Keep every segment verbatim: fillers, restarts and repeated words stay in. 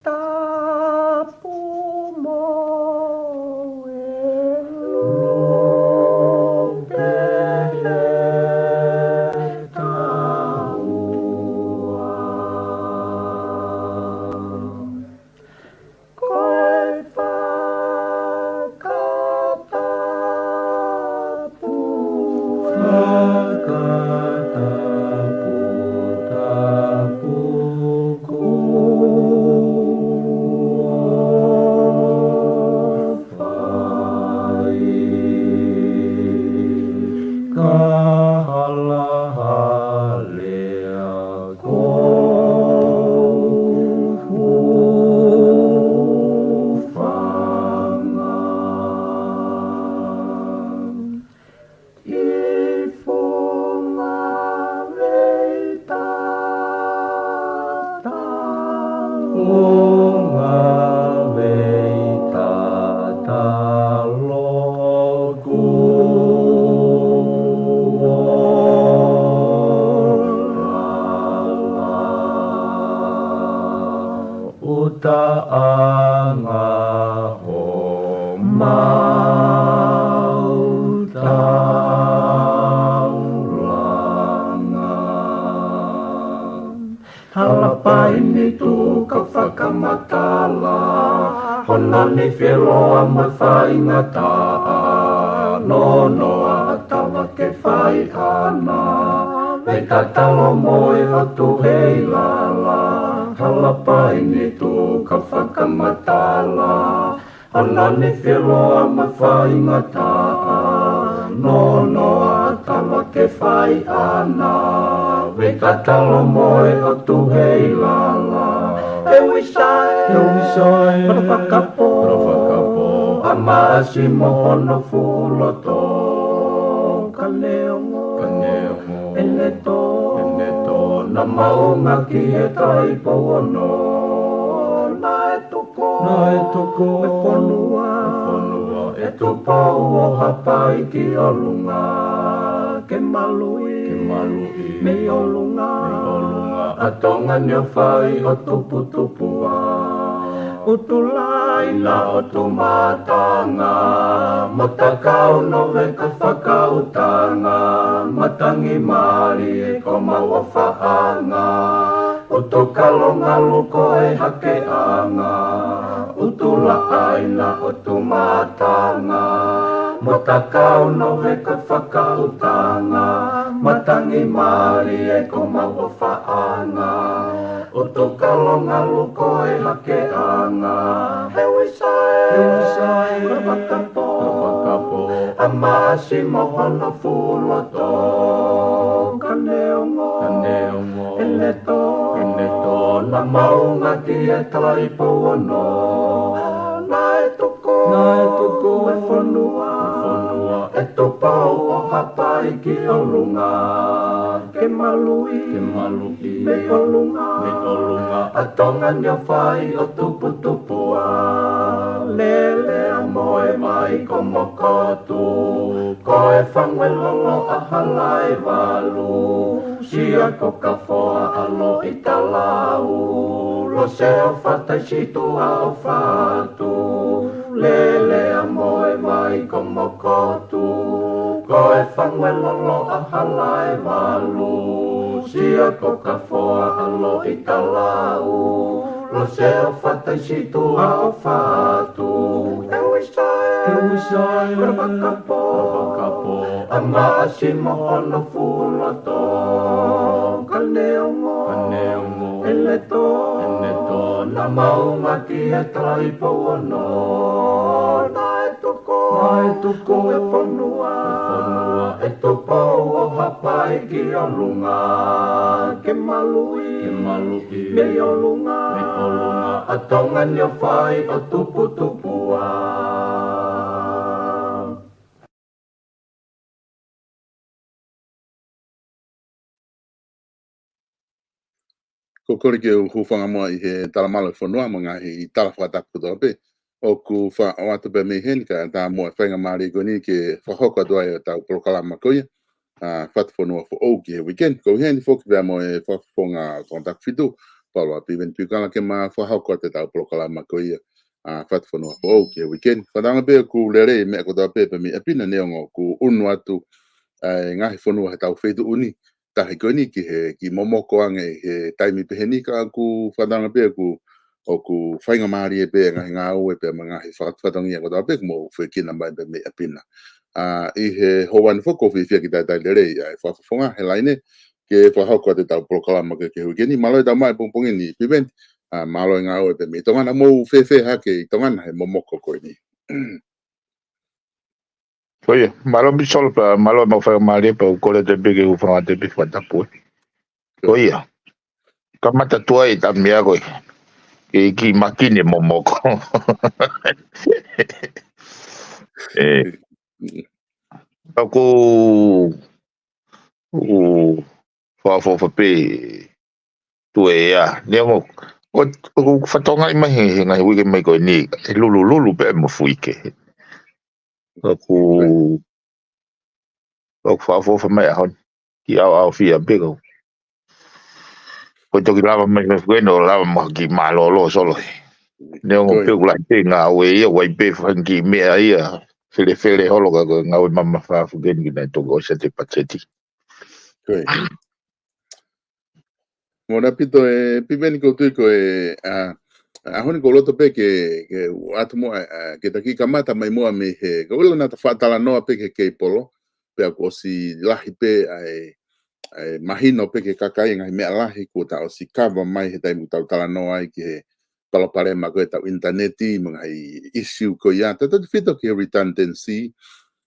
Tapu mo e lope he taua. Ko e fakatapu, fakatapu, tapu kuo fai. Ka halahalea ko e hūfanga ʻi funga vei tatalo, funga vei tatalo kuo lala. ʻUtaʻanga homau taulanga. Hala paini tuʻu ka fakamatala, hono nifi ʻe loa mo e faingataʻa, nonoa ʻa Tava ke fai ʻana, vei tatalo mo e ʻOtu hei lala. Hala paini tuʻu ka fakamatala, hono nifi ʻe loa mo e faingataʻa, nonoa ʻa Tava ke fai ʻana, vei tatalo mo e ʻOtu hei lala. E uisae, e uisae, hono fakapō, hono fakapō, ʻa Maʻasi mo hono fuʻu loto. Ka neongo, ka neongo, ʻene tō, ʻene tō, naʻa maunga ki he Taʻu Ono. Naʻe tuku, naʻe tuku e fonua, e fonua ʻe Tupou ʻo Haʻapai ki ʻolunga, ke maluʻi, ke maluʻi mei ʻolunga, mei ʻolunga ʻa Tonga ni ʻo fai ʻo tuputupuʻa. ʻUtulā ʻi na ʻotu mātanga, mo Takaono veka fakautanga, matangi mālie ko mau ʻofaʻanga. ʻUtukalo ngalu ko e hakeʻanga, ʻutulaʻa ʻi na ʻotu mātanga, mo Takaono veka fakautanga, matangi mālie ko mau ʻofaʻanga. ʻUtukalo ngalu ko e hakeʻanga, he uisae, he uisae, hono fakapō, hono fakapō, ʻa Maʻasi mo hono fuʻu loto. Ka neongo, ka neongo, ʻene tō, ʻene tō, naʻa maunga ki he Taʻu Ono. Naʻe tuku, naʻe tuku e fonua, e fonua ʻe Tupou ʻo Haʻapai ki ʻolunga, ke maluʻi, ke maluʻi mei ʻolunga, mei ʻolunga ʻa Tonga ni ʻo fai ʻo tuputupuʻa. Lele ʻa Moevaikomokotu, ko e fangu ʻe lolo ʻa Halaevalu, Siakokafoa ʻa Loʻitalau, Loseofa Taisitua ʻo Fatu. Lele ʻa Moevaikomokotu, ko e fangu ʻe lolo ʻa Halaevalu, Siakokafoa ʻa Loʻitalau, Loseofa Taisitua ʻo Fatu. E uisae, e uisae, hono fakapō, hono fakapō, ʻa Maʻasi mo hono fuʻu loto. Ka neongo, ka neongo, ʻene tō, ʻene tō, naʻa maunga ki he Taʻu Ono. Naʻe tuku, naʻe tuku e fonua, e fonua ʻe Tupou ʻo Haʻapai ki ʻolunga, ke maluʻi, ke maluʻi mei ʻolunga, mei ʻolunga ʻa Tonga ni ʻo fai ʻo tuputupuʻa. Ko e kole ke u hūfanga muʻa ʻi he talamalu ʻo e fonua mo e ngaahi tala fakatapu kotoa pē ʻoku faʻo atu pē mei heni, kae ʻatā muʻa e faingamālie ko eni ke fakahoko atu ai ʻetau polokalama ko ia, ʻa, Fatufonua Foʻou ki he weekend. Ko e ʻuhi eni foki pea mo e fakafofonga ʻo Tongatapu fitu, Paula Piveni Piukala ke ma fakahoko atu ʻetau polokalama ko ia ʻa Fatufonua Foʻou ki he uike ni. Fakatauange pē ʻoku lelei e meʻa kotoa pē pea mei ʻapi na neongo kuo ʻunu atu ʻa e ngaahi fonua heʻetau feituʻu ni, tahi ko eni ki he, ki momoko ange he taimi pehē ni ka ʻoku fakatauange pē ʻoku, ʻoku faingamālie pē ngaahi ngāue pea mo e ngaahi faka-, fatongia kotoa pē kuo mou fekina mai pē mei ʻapi na. ʻA, ʻi he houa ni foki ʻoku ou fiefia ke talitali lelei ʻa e fakafofonga he laine ke fakahoko atu ʻetau polokalama ki he uike ni. Mālō e tau mai pongipongi ni, Piveni, ʻa, mālō e ngāue pē mei Tonga na, mou fēfē hake ʻi Tonga na he momoko ko eni. Ko ia, mālō Pisolo pea, mālō e mau faingamālie pea u kole atu pē ke u fakatapu atu pē fakatapu ē. Ko ia, kamata tuai e tau meʻa ko ē. Ke kiʻi mākini e momoko. ʻE, ʻoku, ʻoku fakaʻofoʻofa pē tuʻa. Neongo, ʻo, ʻoku fatongia mai he, he ngaahi uike mai ko eni, ʻe lulululu pē mo fuike. ʻOku, ʻoku fakaʻofoʻofa mai ʻaho ni. Kiʻi ʻaoʻaofia pē ko. Ko e toki lava mai mei fukeno, lava mai kiʻi mālōlō Solo he. Neongo pē ʻoku lahi pē ngāue ia, ʻoku ʻi ai pē fanga kiʻi meʻa ia felefele holo ka ko e ngāue mamafa fukeni ke nau toki ʻosi ʻa e patiseti. Ko ia. Mālō ʻaupito ē Piveni, ʻoku ou tui ko e, ʻa, ʻaho ni ʻoku ou loto pē ke, ke ʻoatu muʻa, ʻa, ke ta kiʻi kamata mai muʻa mei he, ko e ʻuhinga naʻa ta faʻa talanoa pē ki he keipolo, pea kuo ʻosi lahi pē ʻa e, ʻa e mahino pē ki he kakai e ngaahi meʻa lahi kuo ta ʻosi kava mai he taimi ʻoku tau talanoa ai ki he palopalema ko ē ʻetau ʻinitaneti mo e ngaahi issue ko ia. Tautautefito ki he redundancy,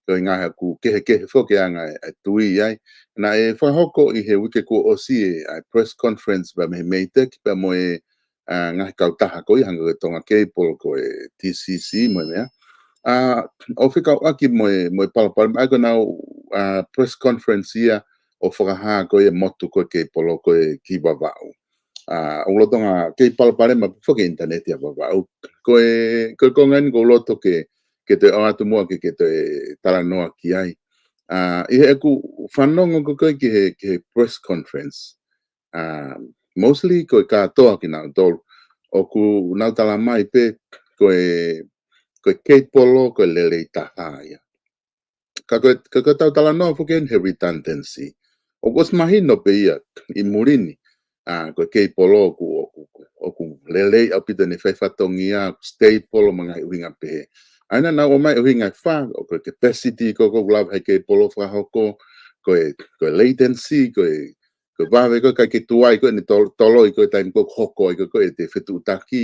ko e ngaahi ʻoku kehekehe foki ʻa e anga e, e tui ai. Naʻe fakahoko ʻi he uike kuo ʻosi e, ʻa e press conference pea mei he MEIDECC pea mo e, ʻa, ngaahi kautaha ko ia hangē ko e Tonga Cable, ko e T C C mo e meʻa. ʻA, ʻo fekauʻaki mo e, mo e palopalema, ʻa ia ko ʻenau, ʻa, press conference ia ʻo fakahā ko ia e motu ko ē keipolo ko ē ki Vavaʻu. ʻA, ʻoku lolotonga kei palopalema pē foki e ʻinitaneti ʻa Vavaʻu. Ko e, ko e konga eni ʻoku ou loto ke, ke toe ʻoatu muʻa ke, ke toe talanoa ki ai. ʻA, ʻi heʻeku fanongo ko ē ki he, ki he press conference. ʻA, mostly ko e kātoa kinautolu ʻoku nau tala mai pē ko e, ko e keipolo ko e lelei taha ia. Ka ko e, ka ko ʻetau talanoa foki eni he redundancy. ʻOku ʻosi mahino pē ia ʻi muli ni. ʻA, ko e keipolo ʻoku, ʻoku, ʻoku lelei ʻaupito ʻene fai fatongia, ʻoku stable mo e ngaahi ʻuhinga pehē. ʻA ia naʻa nau ʻomai ʻuhinga ʻe fā, ʻoku ko e capacity ko ē ʻoku lava he keipolo fakahoko, ko e, ko e latency, ko e, ko e vave ko ē ʻikai ke tuai ko ē ʻene tol-, toloi ko ē taimi ko ē ʻoku hoko ai ko ē ʻete fetuʻutaki,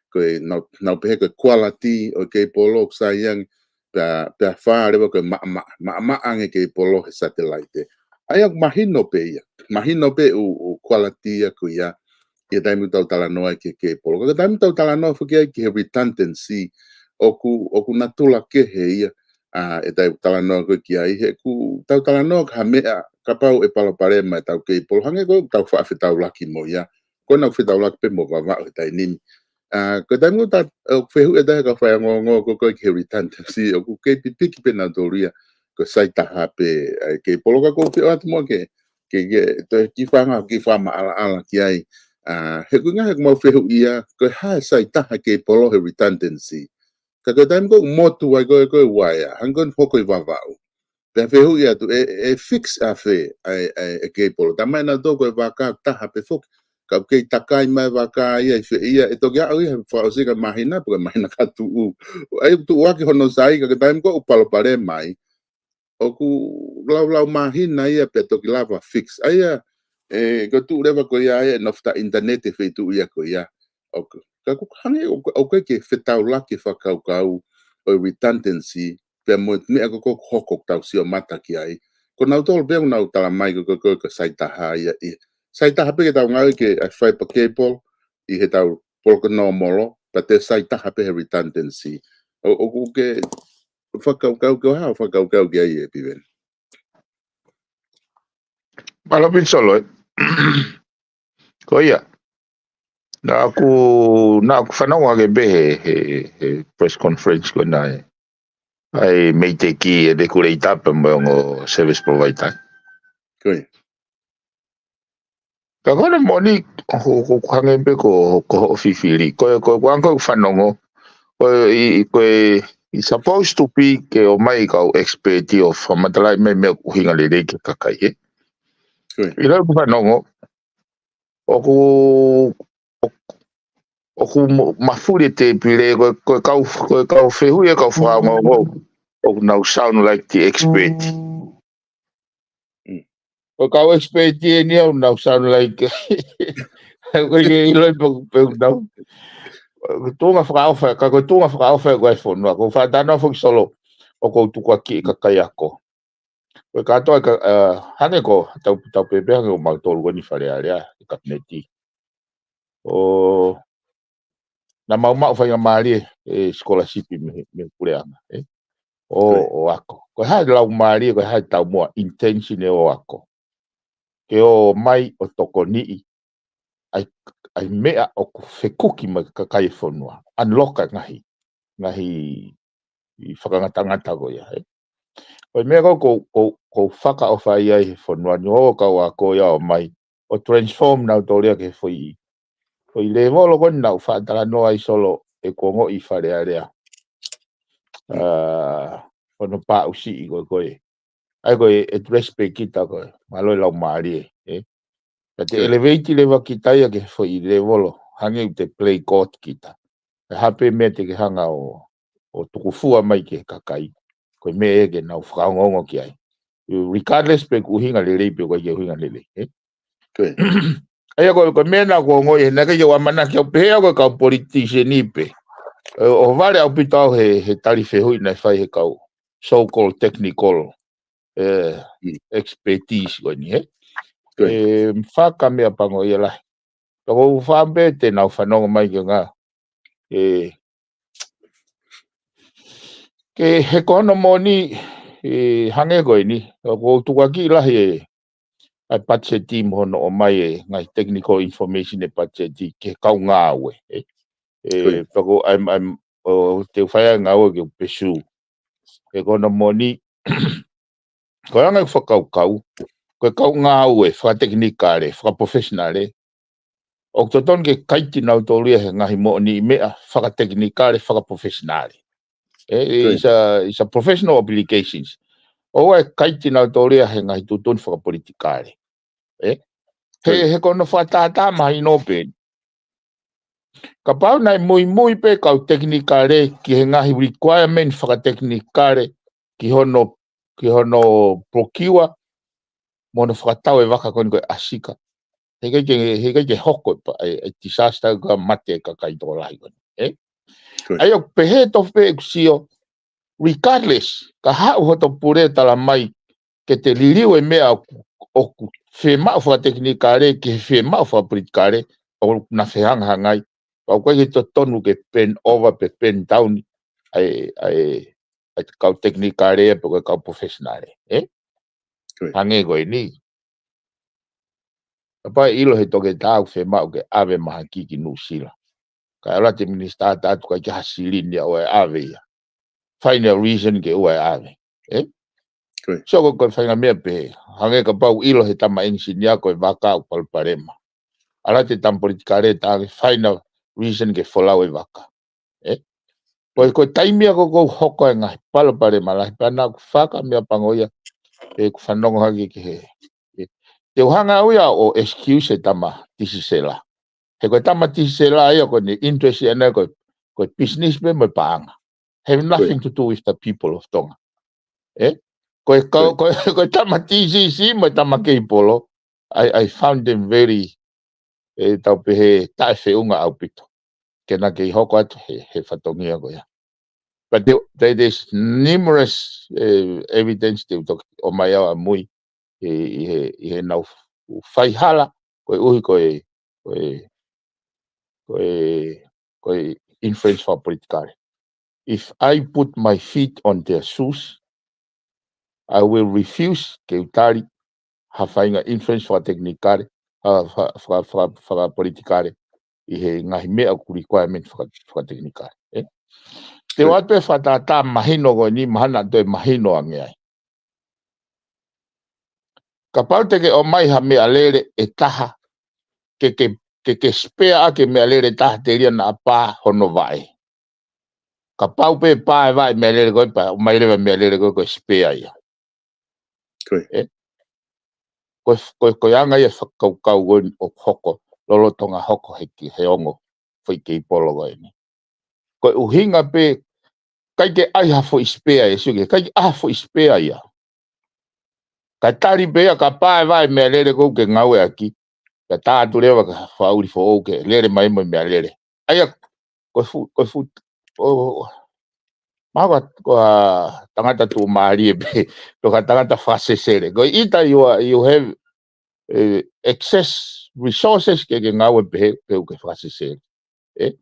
ko e nau, nau pehē ko e quality ʻo e keipolo ʻoku sai ange, pea, pea fā leva ko e maʻamaʻa, maʻamaʻa ange keipolo he satelaite. ʻA ia ʻoku mahino pē ia, mahino pē ʻū, ʻū quality ia ko ia, ʻi he taimi ʻoku tau talanoa ai ki he keipolo. Ka ko e taimi ʻoku tau talanoa foki ai ki he redundancy, ʻoku, ʻoku natula kehe ia, ʻa, ʻetau talanoa ko ē ki ai, he ʻoku tau talanoa ki ha meʻa kapau ʻe palopalema ʻetau keipolo, hangē ko ʻetau faʻa fetaulaki mo ia, ko ʻenau fetaulaki pē mo Vavaʻu he taimi ni. ʻA, ko e taimi ʻoku ta, ʻoku fehuʻi ʻe taha e kau faiongoongo ko ē ki he redundancy, ʻoku kei pipiki pē nautolu ia, ko e sai taha pē ʻa e keipolo ka ʻoku ou fie ʻoatu muʻa ke, ke, ke, toe kiʻi fanga, kiʻi fakamaʻalaʻala ki ai. ʻA, he ʻoku ʻi ai e ngaahi ʻoku mau fehuʻi ia, ko e hā e sai taha keipolo he redundancy. Ka ko e taimi ko ē ʻoku motu ai ko ē, ko e uaea, hangē ko eni ʻoku hoko ʻi Vavaʻu. Pea fehuʻi atu, ʻe, ʻe fix ʻafē ʻa e, ʻa e, ʻa e keipolo. Talamai ʻe nautolu ko e vaka taha pē foki. Ka ʻoku kei takai mai e vaka ia ʻi fē ia, ʻe toki aʻu ia he fakaʻosi ʻa e māhina, pe ko e māhina ka tuʻu. ʻA ia ʻoku tuʻuaki hono sai, ka ko e taimi ko ē ʻoku palopalema ai, ʻoku laulau māhina ia pea toki lava fix. ʻA ia, ʻe, ko e tuʻu leva ko ia ʻa e nofo taʻe ʻinitaneti he feituʻu ia ko ia. ʻOku, ka ʻoku hangē ʻoku, ʻoku ʻikai ke fetaulaki e fakakaukau ʻo e redundancy, pea mo e meʻa ko ē ʻoku hoko ʻoku tau sio mata ki ai. Ko nautolu pē ʻoku nau tala mai ko ē, ko e, ko e, ko e sai taha ia ʻi. Sai taha pē ke tau ngāue ki he, ʻa e fiber cable, ʻi heʻetau polokalama nōmolo, pea toe sai taha pē he redundancy. ʻO, ʻoku ke fakakaukau ki ai, ʻo fakakaukau ki ai ē Piveni. Mālō Pisolo ē. Ko ia. Naʻa ku, naʻa ku fanongo ange pē he, he, he press conference ko ena ē. ʻA e MEIDECC ʻa e regulator pea mo e ongo service provider. Ko ia. Ka ko hono moʻoni, ʻoku, ʻoku hangē pē ko, ko hoʻo fifili. Ko, ko, ko ʻeku fanongo. Ko e, i, i, ko e, it's supposed to be ke ʻomai kau expert ʻo fakamatalaʻi mai meʻa ʻoku ʻuhinga lelei ki he kakai, ē? Ko ia. ʻI heʻeku fanongo, ʻoku, ʻoku, ʻoku mo-, mafuli e tēpile, ko, ko e kau, ko e kau fehuʻi ʻa e kau fakaongoongo, ʻoku nau sound like the expert. Mm. Ko e kau expert eni ʻoku nau sound like. Ko e ke ʻilo pe, pe ʻoku nau. Ko e tuʻunga fakaʻofa, ka ko e tuʻunga fakaʻofa ko e fonua. Ko e fātana foki Solo, ʻoku ou tukuakiʻi e kakai ako. Ko e kātoa ka, ā, hangē ko, tau, tau pehē pē hangē ko mautolu ko eni Fale Alea, ʻi he kapineti. ʻO, naʻa mau maʻu faingamālie e scholarship mei, mei he puleʻanga, ē? ʻO, Ko ia. ʻo ako. Ko e hā e laumālie, ko e hā e taumuʻa, intention ʻo ako. Ke ō mai ʻo tokoniʻi ʻa e, ʻa e meʻa ʻoku fekuki mai ki he kakai e fonua. Unlock e ngaahi, ngaahi fakangatangata ko ia, ē. Ko e meʻa ko, ko, ko, ʻoku ou fakaʻofa ai he fonua ni ʻoku ʻi ai e kau ako ia ʻo ʻomai ʻo transform nautolu ia ki he foʻi, foʻi lēvolo ko eni naʻa ku faʻa talanoa ai Solo ʻeku ongoʻi ʻi Fale Alea. Mm. Ā, hono pāʻusiʻi ko ē, ko ē. ʻA ia ko e address pē kita ko ē, mālō e laumālie, ē. Ka te Ko ia. elevate leva kita ia ki he foʻi lēvolo, hangē ʻoku te play God kita. Ko e hā pē meʻa te ke hanga ʻo, ʻo tukufua mai ki he kakai. Ko e meʻa ia ke nau fakaongoongo ki ai. Regardless pe ʻoku ʻuhinga lelei pe ʻoku ʻikai ke ʻuhinga lelei, ē? Ko ia. ʻA ia ko, ko e meʻa naʻa ku ongoʻi, he naʻe ʻikai ke u ʻamanaki au pehē au ko e kau politician ʻi pē. ʻO, ʻo vale ʻaupito au he, he tali fehuʻi naʻe fai he kau so-called technical, ē, Mm. expertise ko eni, ē? Ko ia. ʻE, fakameʻapango ia lahi. Ka ʻoku ou fakaʻamu pē te nau fanongo mai ki he ngā. ʻE, ke he ko hono moʻoni, ʻe, hangē ko eni, ʻoku ou tukuakiʻi lahi e, ʻa e budget mo hono ʻomai e ngaahi technical information e budget ki he kau ngāue, ē. ʻE, Ko ia. pea ko, I'm, I'm, ʻo te u fai ʻa e ngāue ke u pursue. He ko hono moʻoni, ko e anga e fakakaukau, ko e kau ngāue fakatekinikale, fakaprofessional, ʻoku totonu ke kaiti nautolu ia he ngaahi moʻoniʻi meʻa fakatekinikale, fakaprofessional. ʻE, Ko ia. it's a, it's a professional obligations. ʻOua ʻe kaiti nautolu ia he ngaahi tuʻutuʻuni fakapolitikale. ʻE? He, Ko ia. he ko hono fakatātā mahino pē. Kapau naʻe muimui pē kau tekinikale ki he ngaahi requirement fakatekinikale ki hono, ki hono procure mo hono fakatau e vaka ko eni ko e ASICA. He ʻikai ke, he ʻikai ke hoko e pa-, e, e disaster ka mate e kakai tokolahi ko eni, ē? Ko ia. ʻA ia ʻoku pehē tofu pē ʻeku sio, regardless, ka haʻu hoto pule tala mai, ke te liliu e meʻa ʻoku, ʻoku fiemaʻu fakatekinikale, ke fiemaʻu fakapolitikale, ʻoku na fehangahangai. Pea ʻoku ʻikai ke totonu ke bend over pe bend down ʻa e, ʻa e, ʻa e kau tekinikale pe ko e kau professional, ē? Ko ia. Hangē ko eni. Kapau ʻe ʻilo he toketā ʻoku fiemaʻu ke ʻave mahaki ki Nuʻusila. Kae ʻalu atu e minisitā ʻo tala atu ʻikai ke ha silini ia ʻoku ʻave ia. Find a reason ke ʻoua ʻe ʻave. Ē? Ko ia. So ko, ko e faʻahinga meʻa pē. Hangē kapau ʻe ʻilo he tama ʻenisinia ko e vaka ʻoku palopalema. ʻAlu atu e tama politikale ʻo talaange find a reason ke folau e vaka. Ē? Ko e, ko e taimi ia ʻoku hoko ai e ngaahi palopalema lahi pea naʻa ku fakameʻapango ia. ʻE ku fanongo hake ki he. Ē. Te u hanga au ia ʻo excuse e tama tisisela. He ko e tama tisisela ia ko ʻene interest ʻana ko, ko e business pē mo e paʻanga. Have Ko ia. nothing to do with the people of Tonga. Ē? Ko e kau, Ko ia. ko e, ko e tama TCC mo e tama Keipolo, I, I found them very, ʻe tau pehē taʻefeʻunga ʻaupito. Ke na kei hoko atu he, he fatongia ko ia. But there, there, there's numerous, eh, evidence te u toki ʻomai au ʻamui, ʻi, ʻi he, ʻi he nau faihala, koeʻuhi ko e, ko e, ko e, ko e influence fakapolitikale. If I put my feet on their shoes, I will refuse ke u tali ha faʻahinga influence fakatekinikale, ha, fa-, fa-, fa-, fakapolitikale, ʻi he ngaahi meʻa ʻoku requirement faka-, fakatekinikale, ē? Te Sure. ʻoatu pē fakatātā mahino ko eni mahalo toe mahino ange ai. Kapau te ke ʻomai ha meʻalele ʻe taha, ke, ke, ke, ke spare ʻaki e meʻalele ʻe taha telia naʻa pā hono vaʻe. Kapau pē pā e vaʻe meʻalele ko ē pea ʻomai leva e meʻalele ko ē ko e spare ia. Ko e. Ē? Ko e, ko e, ko e anga ia e fakakaukau ko eni ʻoku hoko, lolotonga hoko he ki, he ongo foʻi keipolo ko eni. Ko e ʻuhinga pē, ʻikai ke ʻai ha foʻi spare ia, sio ki he, ʻikai ke ʻai ha foʻi spare ia. Kae tali pē ia, ka pā e vaʻe meʻalele ko ē ke ngāueʻaki, ka tā atu leva ka faʻuli foʻou ke lele mai mo e meʻalele. ʻA ia, ko e fu, ko e fu, ʻo, mahalo ko ha tangata tuʻumālie pē, ko ha tangata fakasesele. Ko e ʻita you are, you have, eh, excess resources ke ke ngāue pehē, pehē ke fakasesele. Ē?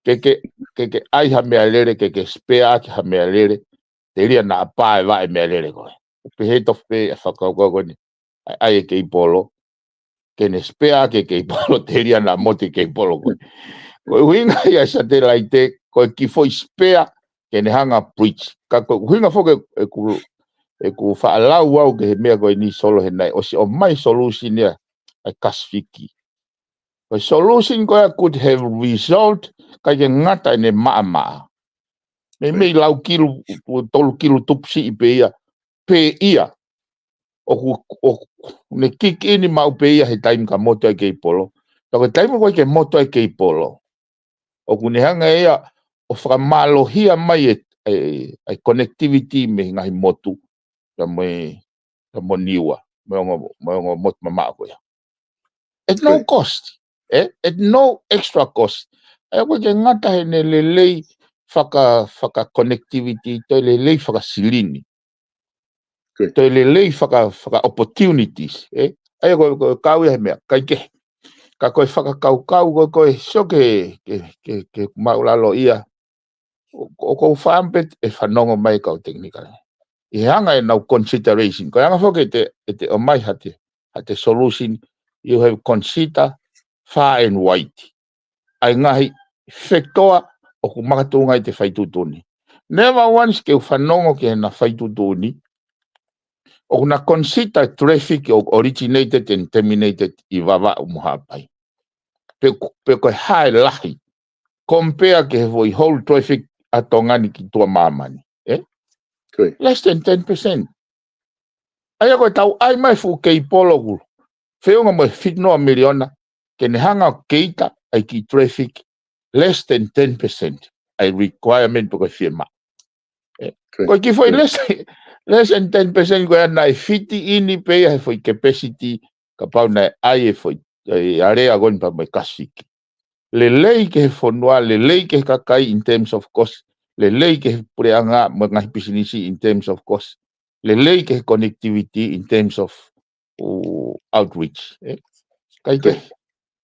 Ke ke, ke ke ʻai ha meʻalele, ke ke spare ʻaki ha meʻalele, telia naʻa pā e vaʻe meʻalele ko ē. Pehē tofu pē e fakakaukau ko eni, ʻai, ʻai e keipolo, ke ne spare ʻaki e keipolo, telia naʻa motu e keipolo ko ē. Ko e ʻuhinga ia e satelaite, ko e kiʻi foʻi spare, ke ne hanga ʻo bridge. Ka ko e ʻuhinga foki ʻeku, ʻeku faʻa lau au ki he meʻa ko eni Solo he naʻe ʻosi ʻomai solution ia ʻa e Kasifiki. Ko e solution ko ia could have resolved, ʻikai ke ngata ʻene maʻamaʻa. Meimei lau kilu, tolu kilu tupu siʻi pē ia, pē ia. ʻOku, ʻoku ne kick in maʻu pē ia he taimi ka motu ai e keipolo. Ka ko e taimi ko ē ke motu ai e keipolo, ʻoku ne hanga ia ʻo fakamālohia mai e, e, e connectivity mei he ngaahi motu, ia mo e, ia mo Niua, mo e ongo, mo e ongo motu mamaʻo ko ia. At no cost, ē? At no extra cost. ʻA ia ʻoku ʻikai ke ngata heʻene lelei faka, faka-connectivity, toe lelei fakasilini. Toe lelei faka, faka-opportunities, ē? ʻA ia ko, ko e kau ia he meʻa, ʻikai ke, ka ko e fakakaukau ko, ko e sio ke, ke, ke, ke māʻulalo ia, ʻo, ʻoku ou faʻa pē ʻe fanongo mai kau technical. ʻI he anga ʻenau consideration. Ko e anga foki ʻete, ʻete ʻomai haʻate, haʻate solution, you have consider far and wide. ʻA e ngaahi fekitoa ʻoku makatuʻunga ʻi he fai tuʻutuʻuni. Never once ke u fanongo ki heʻena fai tuʻutuʻuni, ʻoku na consider traffic ʻoku originated and terminated ʻi Vavaʻu mo Haʻapai. Pe, pe ko e hā e lahi compare ki he foʻi whole traffic ʻa Tonga ni ki tuʻa māmani, ē? Less than ten percent. ʻA ia ko e tau ʻai mai fuʻu keipolo ʻoku feʻunga mo e fitu noa miliona, ke ne hanga ʻo cater ʻa e kiʻi traffic less than ten percent ʻa e requirement pe ko e fiemaʻu. Ē, ko e kiʻi foʻi less, less than ten percent ko ia naʻe fiti ini pē ia he foʻi capacity, kapau naʻe ʻai e foʻi, e area ko eni pea mo e Kasifiki. Lelei ki he fonua, lelei ki he kakai in terms of cost, lelei ki he puleʻanga mo e ngaahi pisinisi in terms of cost, lelei ki he connectivity in terms of, uh, outreach, ē? ʻIkai ke,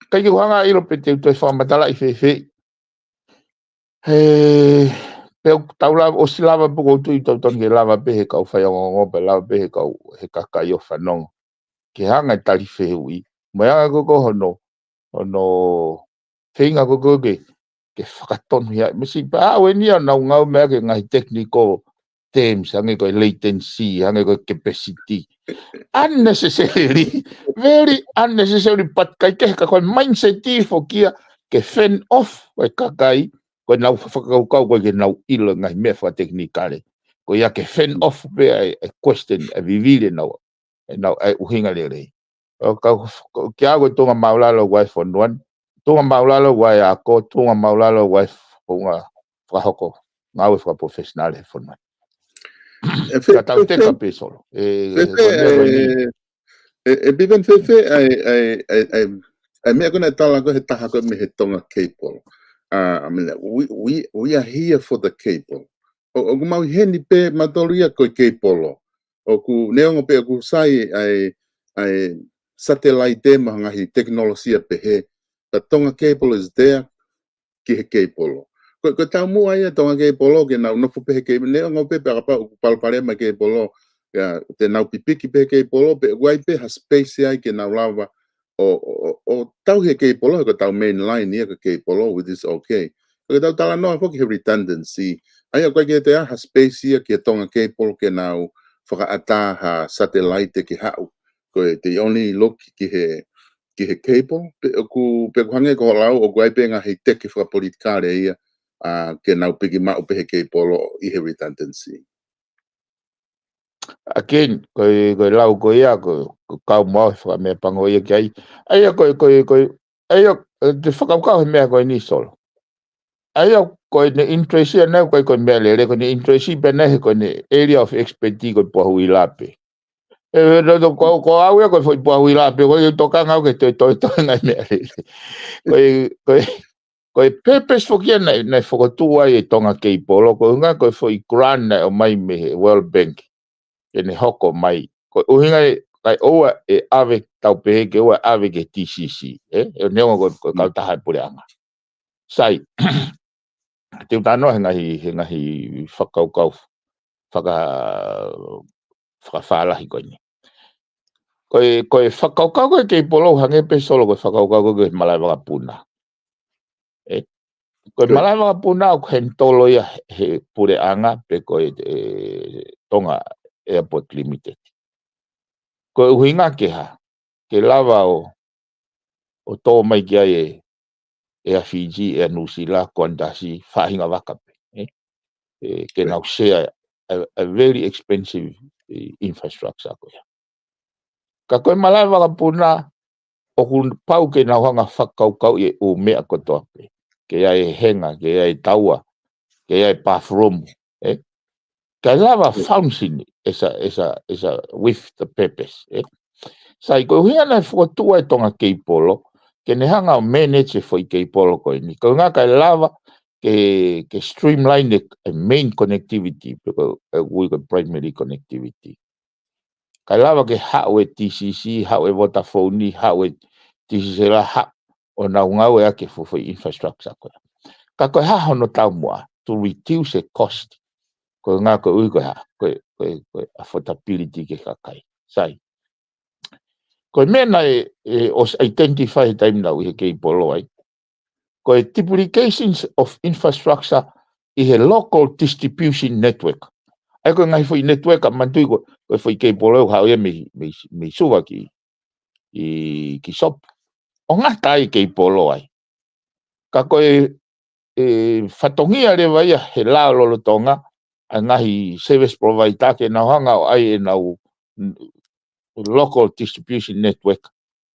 ʻikai ke u hanga ʻo ʻilo pe te u toe fakamatalaʻi fēfē. He, pe ʻoku tau lava, ʻosi lava pe ʻoku ou tui ʻoku totonu ke lava pē he kau faiongoongo pe lava pē he kau, he kakai ʻoku fanongo. Ke hanga ʻo tali fehuʻi. Mo e anga ko ē ko hono, hono feinga ko ē ko ē ke, ke fakatonuhia. Mesi pea ʻoku ʻi ai ʻenau ngaahi meʻa ki he ngaahi technical terms, hangē ko e latency, hangē ko e capacity. Unnecessary, very unnecessary, but ʻikai ke, ka ko e mindset foki ia ke fend off ko e kakai, ko ʻenau fakakaukau ko ē ke nau ʻilo ngaahi meʻa fakatekinikale. Ko ia ke fend off pē ʻa e, ʻa e question, ʻa e vivili ʻenau, ʻenau, ʻa e ʻuhinga lelei. ʻO ka, ka, kia ko e tuʻunga māʻulalo ʻoku ʻi ai e fonua ni, tuʻunga māʻulalo ʻoku ʻi ai e ako, tuʻunga māʻulalo ʻoku ʻi ai e founga fakahoko ngāue fakaprofessional he fonua ni. Ka tau teka pē Solo. ʻE, ʻe, ʻe, ʻe Piven, fēfē ʻa e, ʻa e, ʻa e, ʻa e meʻa ko ē naʻe tala ko ē he taha ko ē mei he Tonga Cable. Uh, I mean, we, we, we are here for the cable. ʻO, ʻoku mau ʻi heni pē mautolu ia ko e keipolo. ʻOku neongo pē ʻoku sai ʻa e, ʻa e satelaite mo e ngaahi tekinolosia pehē. But Tonga Cable is there ki he keipolo. Ko, ko e taumuʻa ia Tonga Cable ke nau nofo pē he keipolo, neongo pē pea kapau ʻoku palopalema e keipolo, ia, te nau pipiki pē he keipolo, pe ʻoku ʻi ai pē ha space ai ke nau lava ʻo, ʻo, ʻo, ʻo tauhi e keipolo, he ko e tau main line ia ko e keipolo, which is okay. Ko e tau talanoa foki he redundancy. ʻA ia ʻoku ʻikai ke toe ʻi ai ha space ia ki he Tonga Cable ke nau fakaʻatā ha satelaite ke haʻu. Ko e, they only look ki he, ki he cable, pe ʻoku, pe ʻoku hangē ko hoʻo lau, ʻoku ʻi ai pē ngaahi teke fakapolitikale ia, ʻa, ke nau piki maʻu pē he cable ʻi he redundancy. Again, ko e, ko e lau ko ia, ko, ko e kau mau he fakameʻapango ia ki ai. ʻA ia ko e, ko e, ko e, ʻa ia, ʻe, te u fakakaukau he meʻa ko eni Solo. ʻA ia ko ʻene interest ia naʻe ʻikai ko e meʻalele, ko ʻene interest pē naʻe he ko ʻene area of expertise ko e puha huila pē. ʻE, no, no, ko, ko au ia ko e foʻi puha huila pē, ko e tokanga au ke toe, toe, toe ngaahi meʻalele. Ko e, ko e, ko e purpose foki ia naʻe, naʻe fokotuʻu ai e Tonga Cable, ko e ʻuhinga ko e foʻi grant naʻe ʻomai mei he World Bank ke ne hoko mai. Ko e ʻuhinga ē, kae ʻoua ʻe ʻave, tau pehē ke ʻoua ʻe ʻave ki he T C C, ē? ʻE neongo ko e, ko e kautaha e puleʻanga. Sai, te u talanoa he ngaahi, he ngaahi fakakaukau faka-, fakafālahi ko eni. Ko e, ko e fakakaukau ko e cable hangē pē Solo ko e fakakaukau ko e malaʻe vakapuna. ʻE, ko e malaʻe vakapuna ʻoku handle ia he puleʻanga pe ko e, e, Tonga Airport Limited. Ko e ʻuhinga ke hā, ke lava ʻo, ʻo tō mai ki ai e, ʻEa Fiji, ʻEa Nuʻusila, Qantas, faʻahinga vaka pē, ē? ʻE, ke nau share a, a very expensive, e, infrastructure ko ia. Ka ko e malaʻe vakapuna, ʻoku pau ke nau hanga fakakaukauʻi e ʻū meʻa kotoa pē. Ke ʻi ai e henga, ke ʻi ai e taua, ke ʻi ai e bathroom, ē? Kae lava function as a, as a, as a, with the purpose, ē? Sai, ko e ʻuhinga naʻe fokotuʻu ai e Tonga Cable, ke ne hanga ʻo manage e foʻi cable ko eni. Ko e ʻuhinga kae lava ke, ke streamline e, e main connectivity, pe ko e, e ui ko e primary connectivity. Kae lava ke haʻu e T C C, haʻu e Vodafone, haʻu e Digicel, haʻu ʻo nau ngāueʻaki e foʻi infrastructure ko ia. Ka ko e hā hono taumuʻa, to reduce e cost. Ko e ʻuhinga ko e ui ko e hā, ko e, ko e, ko e affordability ki he kakai. Sai. Ko e meʻa naʻe, e, ʻosi identify he taimi naʻa ku ʻi he cable ai, ko e duplications of infrastructure ʻi he local distribution network. ʻA ia ko e ngaahi foʻi network ʻa, manatuʻi ko, ko e foʻi cable ʻoku haʻu ia mei, mei, mei Suva ki, ʻi, ki Sopu. ʻOku ngata ai e cable ai. Ka ko e, e fatongia leva ia he lao lolotonga ʻa e ngaahi service provider ke nau hanga ʻo ʻai ʻenau local distribution network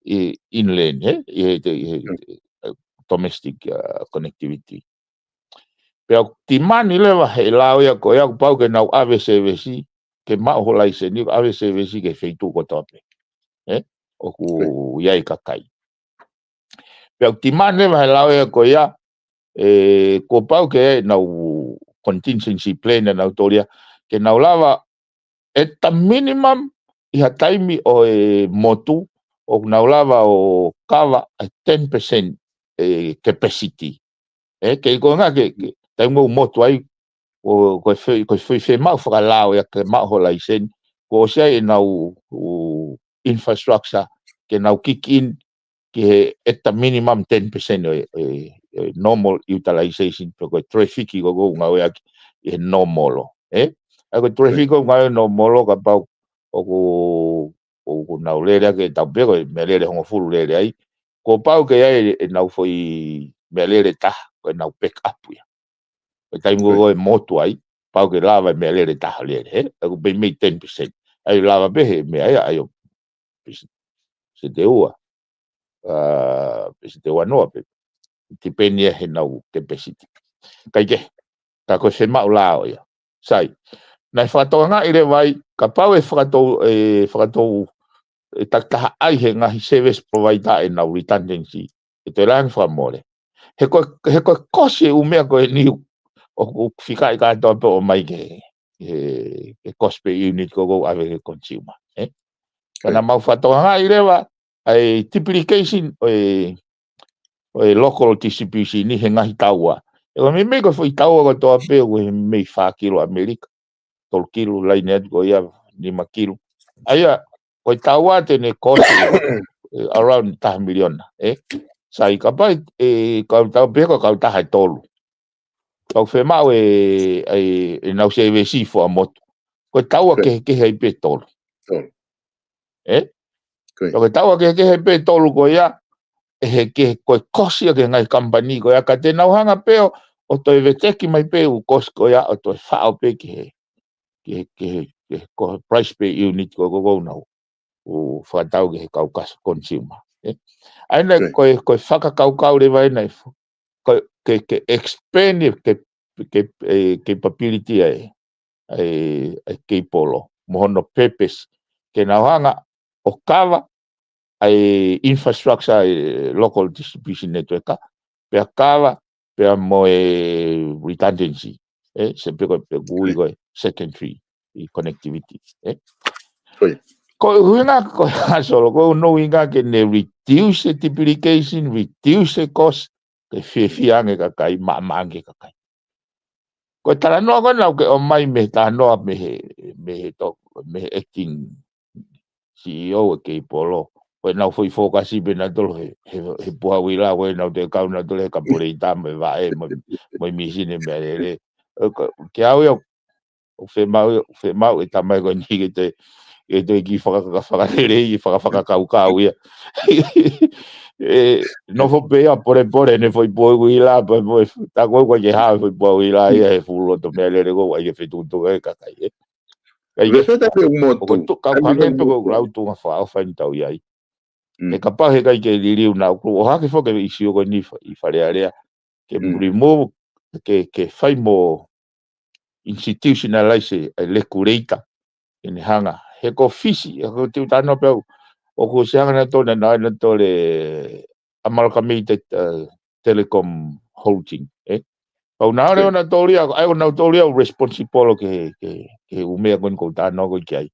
ʻi inland, ē? ʻI he, ʻi he, ʻi he, ʻi he domestic, uh, connectivity. Pea ʻoku demand leva he lao ia ko ia ʻoku pau ke nau ʻave service, ke maʻu ho laiseni, ʻave service ki he feituʻu kotoa pē, ē? ʻOku ʻi ai e kakai. Pea ʻoku demand leva he lao ia ko ia, ē, kuo pau ke ʻi ai ʻenau contingency plan ʻa nautolu ia, ke nau lava at the minimum, ʻi ha taimi ʻo e motu, ʻoku nau lava ʻo cover a ten percent e capacity. Ē, kei ko e ʻuhinga ke, ke, taimi ʻoku motu ai, ʻo, ko e fe-, ko e fe-, fiemaʻu fakalao ia ke maʻu ho laiseni, kuo ʻosi ʻi ai ʻenau, ʻū, infrastructure, ke nau kick in ki he at the minimum ten percent ʻo e, ʻo e, ʻo e normal utilization, pe ko e traffic ko ē ʻoku ngāueʻaki ʻi he normal, ē? ʻA ia ko e traffic ʻoku ngāue normal, kapau ʻoku, ʻoku nau lele ʻaki e tau pē ko e meʻalele hongofulu lele ai, kuo pau ke ʻi ai ʻenau foʻi meʻalele taha, ko ʻenau back up ia. Ko e taimi ko ē ʻoku motu ai, pau ke lava e meʻalele taha lele, ē? ʻA ia ʻoku pē mei ten percent. ʻA ia lava pē he meʻa ia, ʻa ia ʻo pesi-, peseti ʻe ua. ʻA, peseti ʻe ua noa pē. Depend ia he ʻenau capacity. Kae kehe, ka ko e fiemaʻu lao ia. Sai. Naʻe fakatokangaʻi leva ai, kapau ʻe fakatou, ʻe fakatou, ʻe takitaha ʻai he ngaahi service provider ʻenau redundancy, ʻe toe langi fakamole. He ko, he ko e kosi e ʻū meʻa ko eni ʻoku, ʻoku fikaʻi kātoa pē ʻo ʻomai ki he, he, he cost per unit ko ē ʻoku ʻave ki he consumer, ē? Ka naʻa mau fakatokangaʻi leva ʻa e duplication ʻo e, ʻo e local distribution ʻi he ngaahi taua. ʻE ko e meimei ko e foʻi taua kotoa pē ʻoku ʻi he meimei fā kilo ʻAmelika, tolu kilo, laine atu ko ia nima kilo. ʻA ia, ko e taua te ne cost, ē, around taha miliona, ē? Sai, kapau ʻe, ʻe, kau tau pē ko e kautaha ʻe tolu. Kau fiemaʻu e, e, ʻenau service fua motu. Ko e taua kehekehe ai pē tolu. Tolu. Ē? Ko ia. Pea ko e taua kehekehe pē ʻe tolu ko ia, ʻe he ke, ko e kosi ia ki he ngaahi kamupani ko ia, ka te nau hanga pē ʻo, ʻo toe veteki mai pē ʻū kosi ko ia, ʻo toe faʻo pē ki he, ki he, ki he, ki he ko e price per unit ko, ko, ko nau. ʻO fakatau ki he kau kas-, consumer. ʻE? ʻA ia naʻe Ko ia. ko e, ko e fakakaukau leva ʻena ʻe fu-, ko e, ke, ke expand, ke, ke, ʻe, capability ʻa e, ʻa e, ʻa e Keipolo. Mo hono purpose. Ke nau hanga ʻo cover ʻa e infrastructure ʻa e local distribution network, pea cover, pea mo e redundancy. ʻE, se pē ko e pē kui Ko ia. ko e secondary ʻi connectivity. ʻE? Ko ia. Ko e ʻuhinga ko e Solo, ko hono ʻuhinga ke ne reduce e duplication, reduce e cost, ke fiefia ange kakai, maʻamaʻa ange kakai. Ko e talanoa ko ena ʻoku ke ʻomai mei he talanoa mei he, mei he to-, mei he acting C E O ʻa e Keipolo. Ko ʻenau foʻi fokasi pē nautolu he, he, he puha uila, ko ʻenau toe kau nautolu he kapuleita mo e vaʻe, mo, mo e mīsini mo e meʻalele. ʻE, ko, ke au ia, ʻoku fiemaʻu, ʻoku fiemaʻu ʻe he tamai ko eni ke te, ke te kiʻi fakaka-, fakalelei, faka-, fakakaukau ia. ʻE, nofo pē ia polepole ʻene foʻi puha uila, pea mo e, tā ko ē ʻoku ʻikai ke hao e foʻi puha uila ia he fuʻu loto meʻalele ko ē ʻoku ʻikai ke fetukutuku e kakai, ʻe. ʻIkai ke. Vefeta pe u motu. ʻOku tu-, ka Ai, hangē mo pē ko e motu. lau tuʻunga fakaʻofa ʻeni ʻoku tau ʻi ai. Mm. He kapau he ʻikai ke liliu naʻa ʻoku ʻohake foki e ʻīsiu ko eni ʻi Fa-, ʻi Fale Alea. Ke Mm. remove, ke, ke fai mo institutionalize e regulator. ʻEne hanga. He ko Fisi, he ko e teu tano pē au. ʻOku ʻosi hanga nautolu, naʻe nautolu e Amalgamated, uh, Telecom Holding, ʻe? Pau naʻa ʻOke. ʻonautolu ia, ʻa ia ʻonautolu ia ʻoku responsible ki he, ki he, ki he ʻū meʻa ko eni ʻoku ou talanoa ko ē ki ai.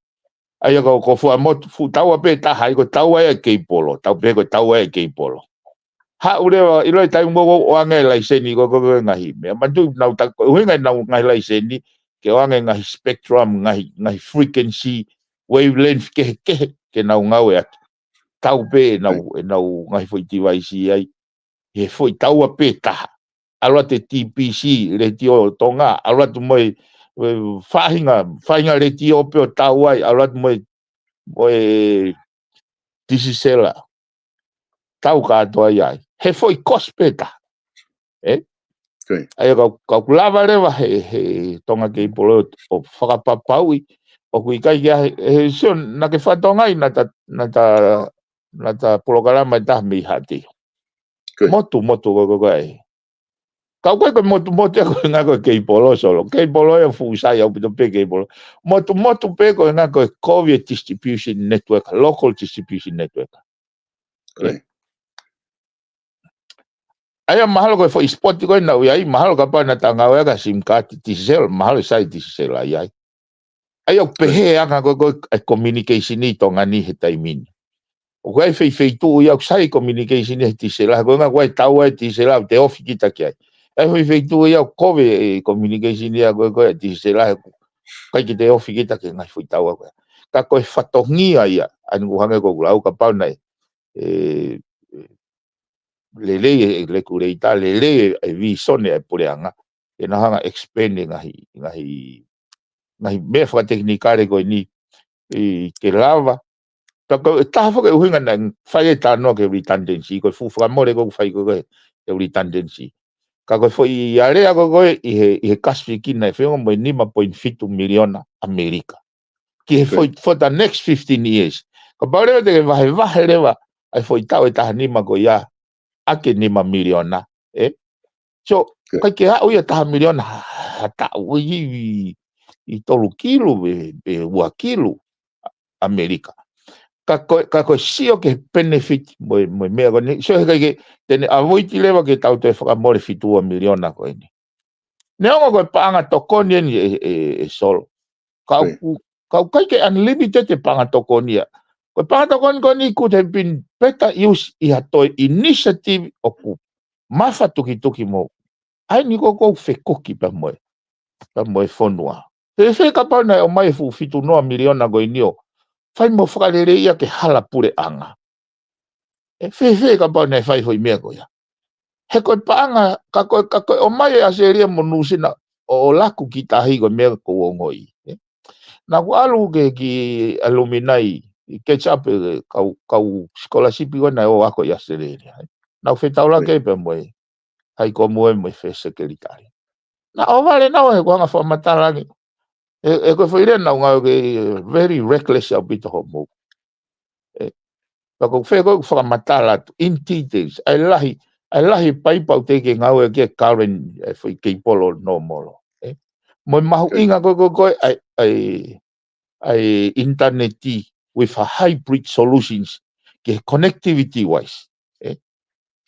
ʻA ia ko, ko e fuʻu motu, fuʻu taua pē taha, ʻa ia ko e taua ia ʻa e Keipolo, tau pehē ko e taua ia ʻa e Keipolo. Haʻu leva, ʻilo e taimi ko ē ʻoange e laiseni ko, ko, ko e ngaahi meʻa. Manatuʻi nau ta-, ko e ʻuhinga ʻenau ngaahi laiseni, ke ʻoange ngaahi spectrum, ngaahi, ngaahi frequency, wavelength kehekehe, ke nau ngāueʻaki. Tau pē ʻenau, ʻenau ngaahi foʻi device ai. He foʻi taua pē taha. ʻAlu atu e T B C, Letiō Tonga, ʻalu atu mo e, e faʻahinga, faʻahinga letiō pē ʻo tau ai, ʻalu atu mo e, mo e Digicel. Tau kātoa ai. He foʻi kosi pē taha. ʻE? Ko ia. ʻA ia kau, kau lava leva he, he Tonga Keipolo ʻo fakapapauʻi, ʻoku ʻikai ke ʻi ai, he sio, naʻa ke fakatonga ai, naʻa ta, naʻa ta, naʻa ta polokalama ʻe taha mei Haʻateiho. Ko ia. Motu, motu ko, ko, ko ē. Ka ʻoku ʻikai ko e motu, motu ia ko e ʻuhinga ko e Keipolo Solo. Keipolo ia fuʻu sai ʻaupito pē Keipolo. Motu, motu pē ko e ʻuhinga ko e kovi e distribution network, local distribution network. Ko ia. ʻA ia mahalo ko e foʻi spot ko ē naʻa ku ʻi ai, mahalo kapau naʻa ta ngāueʻaki e SIM card Digicel, mahalo sai Digicel ai ai. ʻA ia ʻoku pehē ʻa e anga ko ē, ko ē e communication ʻi Tonga ni he taimi ni. ʻOku ʻi ai e feifeituʻu ia ʻoku sai e communication he Digicel, ko e ʻuhinga ko e taua e Digicel ʻoku te ofi kita ki ai. ʻI ai e feifeituʻu ia ʻoku kovi e communication ia ko ē, ko ē Digicel, ʻoku ʻikai ke te ofi kita ki he ngaahi foʻi taua ko ē. Ka ko e fatongia ia, ʻa eni ʻoku hangē ko ʻeku lau kapau naʻe, ʻe, ʻe, lelei e regulator, lelei e, e vīsone e puleʻanga. Ke nau hanga expand e ngaahi, ngaahi, ngaahi meʻa fakatekinikale ko eni, ʻi ke lava. Ka ko e taha foki e ʻuhinga naʻe fai e talanoa ki he redundancy, ko e fuʻu fakamole ko ē ʻoku fai ko ē ki he redundancy. Ka ko e foʻi alea ko ē ʻi he, ʻi he Kasifiki naʻe feʻunga mo e nima poini fitu miliona ʻAmelika. Ki he Ko ia. foʻi, for the next fifteen years. Kapau leva te ke vahevahe leva, ʻa e foʻi taʻu ʻe taha nima ko ia, ʻaki e nima miliona, ʻe? So, Ko ia. ʻikai ke aʻu ia taha miliona ha, ha taʻu ʻi, ʻi, ʻi tolu kilu pe, pe ua kilu ʻAmelika. Ka ko, ka ko e sio ki he benefit mo e, mo e meʻa ko eni. So, he ʻikai ke, te ne avoid leva ke tau toe fakamole fitu ua miliona ko eni. Neongo ko e paʻanga tokoni eni ʻe, ʻe, ʻe Solo. Kau, Ko ia. ku, kau ʻikai ke unlimited e paʻanga tokoni ia. Ko e paʻanga tokoni ko eni could have been better use ʻi ha toe initiative ʻoku mafatukituki mo. ʻA eni ko ē ʻoku fekuki pea mo e, pea mo e fonua. Fēfē kapau naʻe ʻomai e fuʻu fitu noa miliona ko eni ʻo fai mo fakaleleiʻi ʻa e hala puleʻanga. ʻE fēfē kapau naʻe fai e foʻi meʻa ko ia. He ko e paʻanga, ka ko e, ka ko e ʻomai ʻe ʻAositelēlia mo Nuʻusila ʻo, ʻo laku ki tahi ko e meʻa ʻoku ou ongoʻi. ʻE? Naʻa ku ʻalu ki he kiʻi alumni ʻi catch up e kau, kau sikolasipi ko ē naʻe ō ako ʻi ʻAositelēlia. Naʻa ku fetaulaki pē mo e, hai ko mo e mo e first secretary. Naʻa ʻohovale naʻa he kuanga fakamatala ange. E, e ko e foʻi lea naʻa ku ngāue ki ai, very reckless ʻaupito hoʻomou. E, pea ko e fē ko ē ʻoku fakamatala atu, in details. ʻA e lahi, ʻa e lahi paipa ʻoku teʻeki ke ngāueʻaki e current, e foʻi keipolo nōmolo. E, mo e mahuʻinga ko ē, ko ē, ko ē, ʻa e, ʻa e, ʻa e ʻinitaneti with a hybrid solutions, ke connectivity wise. E,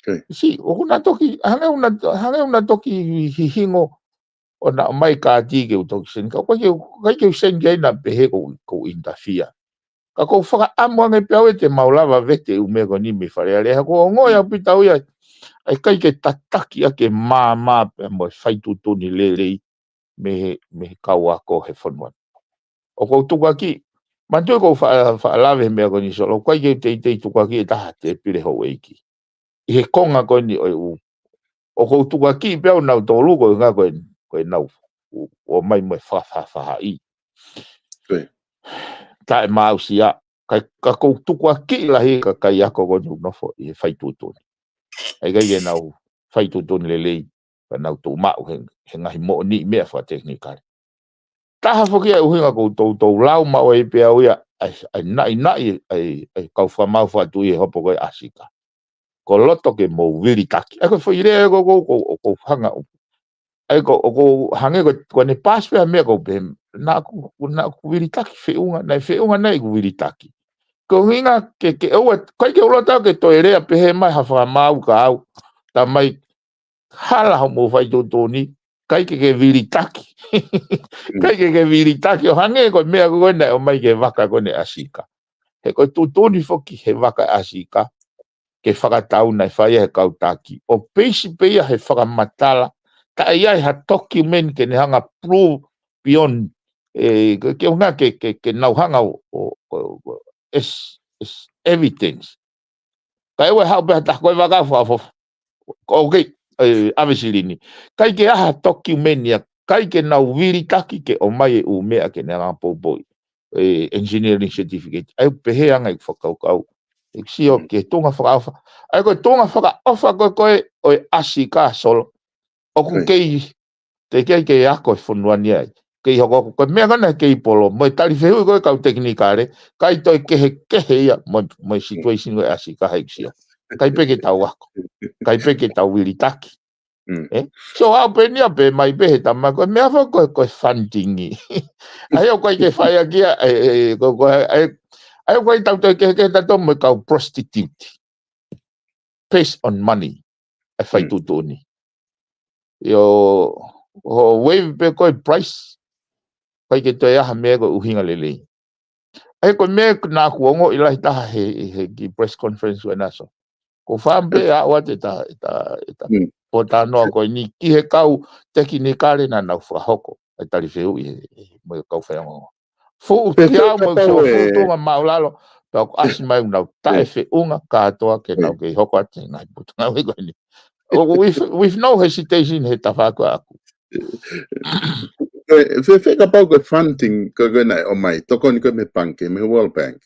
Okay. Si, ʻoku na toki, hangē ʻoku na, hangē ʻoku na toki hihingo ʻo na ʻomai kāti ke u toki send. Ka ʻoku ʻikai ke, ʻikai ke u send ki ai naʻa pehē ʻoku, ʻoku interfere. Ka ʻoku ou fakaʻamu ange pē au ʻe te mau lava vete ʻū meʻa ko eni mei Fale Alea. He ʻoku ou ongoʻi ʻaupito au ia, ʻa e ʻikai ke tataki ʻaki e maama pea mo e fai tuʻutuʻuni lelei mei he, mei he kau ako he fonua. ʻOku ou tukuakiʻi, manatuʻi ʻoku ou faʻa, faʻa lave he meʻa ko eni Solo, ʻoku ʻikai ke u teitei tukuakiʻi e taha tēpile houʻeiki. ʻI he konga ko eni ʻo e ʻū. ʻOku ou tukuakiʻi pē au nautolu ko e ngaahi ko e, ko e nau ʻū, ʻomai mo e fafafahaʻi. Ko e. Taʻemaʻusia, ka, ka ʻoku ou tukuakiʻi lahi e kakai ako ko eni ʻoku nofo ʻi he fai tuʻutuʻuni. ʻA e ʻikai ke nau fai tuʻutuʻuni lelei, ka nau tuʻu maʻu he, he ngaahi moʻoniʻi meʻa fakatekinikale. Taha foki e ʻuhinga ʻoku ou toutou lau maʻu ai pē au ia, ʻa e, ʻa e naʻinaʻi, ʻa e, ʻa e kau fakamaau fakatuʻi he hopo ko ē ʻa Sika. Ko loto ke mou vilitaki. ʻA e ko e foʻi lea ko ē ʻoku, ʻoku, ʻoku ou hanga ʻo. ʻA e ko, ʻoku ou hangē ko, ko ʻene paasi pē ha meʻa ʻoku ou pehē, naʻa ku, naʻa ku vilitaki feʻunga, naʻe feʻunga naʻe ʻeku vilitaki. Ko e ʻuhinga ke, ke ʻoua, ʻikai ke u loto ke toe lea pehē mai ha fakamaau ka au, tā mai hala hoʻomou fai tuʻutuʻuni, ʻikai ke ke vilitaki. ʻIkai ke ke vilitaki, ʻo hangē ko e meʻa ko ē naʻe ʻomai ki he vaka ko eni ʻa Sika. He ko e tuʻutuʻuni foki he vaka ʻa Sika, ke fakatau naʻe fai ia he kau taki. ʻO peisi pē ia he fakamatala, taʻe ʻi ai ha document ke ne hanga prove beyond, e, ke, ke ʻuhinga ke, ke, ke nau hanga ʻo, ʻo, ʻo, ʻo, as, as evidence. Ka ʻe ʻoua ʻe haʻu pē ha taha ko e vaka fakafoʻou. ʻOku, e, ʻave silini. ʻIkai ke ʻi ai ha document ia, ʻikai ke nau vilitaki ke ʻomai e ʻū meʻa ke ne hanga poupouʻi. E, engineering certificate. ʻA ia ʻoku pehē ange ʻeku fakakaukau. ʻEku sio ki he tuʻunga fakaʻofa. ʻA ia ko e tuʻunga fakaʻofa ko ē ko ē ʻo e ʻasi ka Solo. ʻOku kei, teʻeki ai ke ako e fonua ni ai. Kei hoko ko e meʻa ko ena he keipolo, mo e tali fehuʻi ko ē kau tekinikale, ʻikai toe kehekehe ia, mo, mo e situation ko ē ʻasi ka ʻeku sio. ʻIkai pē ke tau ako. ʻIkai pē ke tau vilitaki. Mm. E? So, au pē nia pē mai pē he tama ko e meʻa fo ko e, ko e funding ʻi. ʻA ia ʻoku ʻikai ke fai ʻaki ia, e, e, ko, ko, e, ʻa ia ʻoku ʻikai tau toe kehekehe tautolu mo e kau prostitute. Based on money. ʻA e fai tuʻutuʻuni. ʻIo, ʻo waive pē ko e price. ʻIkai ke toe ʻi ai ha meʻa ko e ʻuhinga lelei. ʻA ia ko e meʻa naʻa ku ongoʻi lahi taha he, he kiʻi press conference ko ena Solo. Ko e fāmili pē ʻa ʻoua te ta, ta, ta, Mm. pōtalanoa ko eni ki he kau tekinikale naʻa nau fakahoko. ʻA e tali fehuʻi he, he, mo e kau faiongoongo. Fuʻu Pe, pe, kiau mo kapau fuʻu e tuʻunga māʻulalo. Pea ʻoku ʻasi mai ʻoku nau taʻefeʻunga kātoa ke nau kei hoko atu he ngaahi potungāue ko eni. ʻO, with, with no hesitation he tafaʻaki ʻaʻaku. Ko e, fēfē kapau ko e funding ko ē naʻe ʻomai, tokoni ko ē mei he pangikē, mei he World Bank.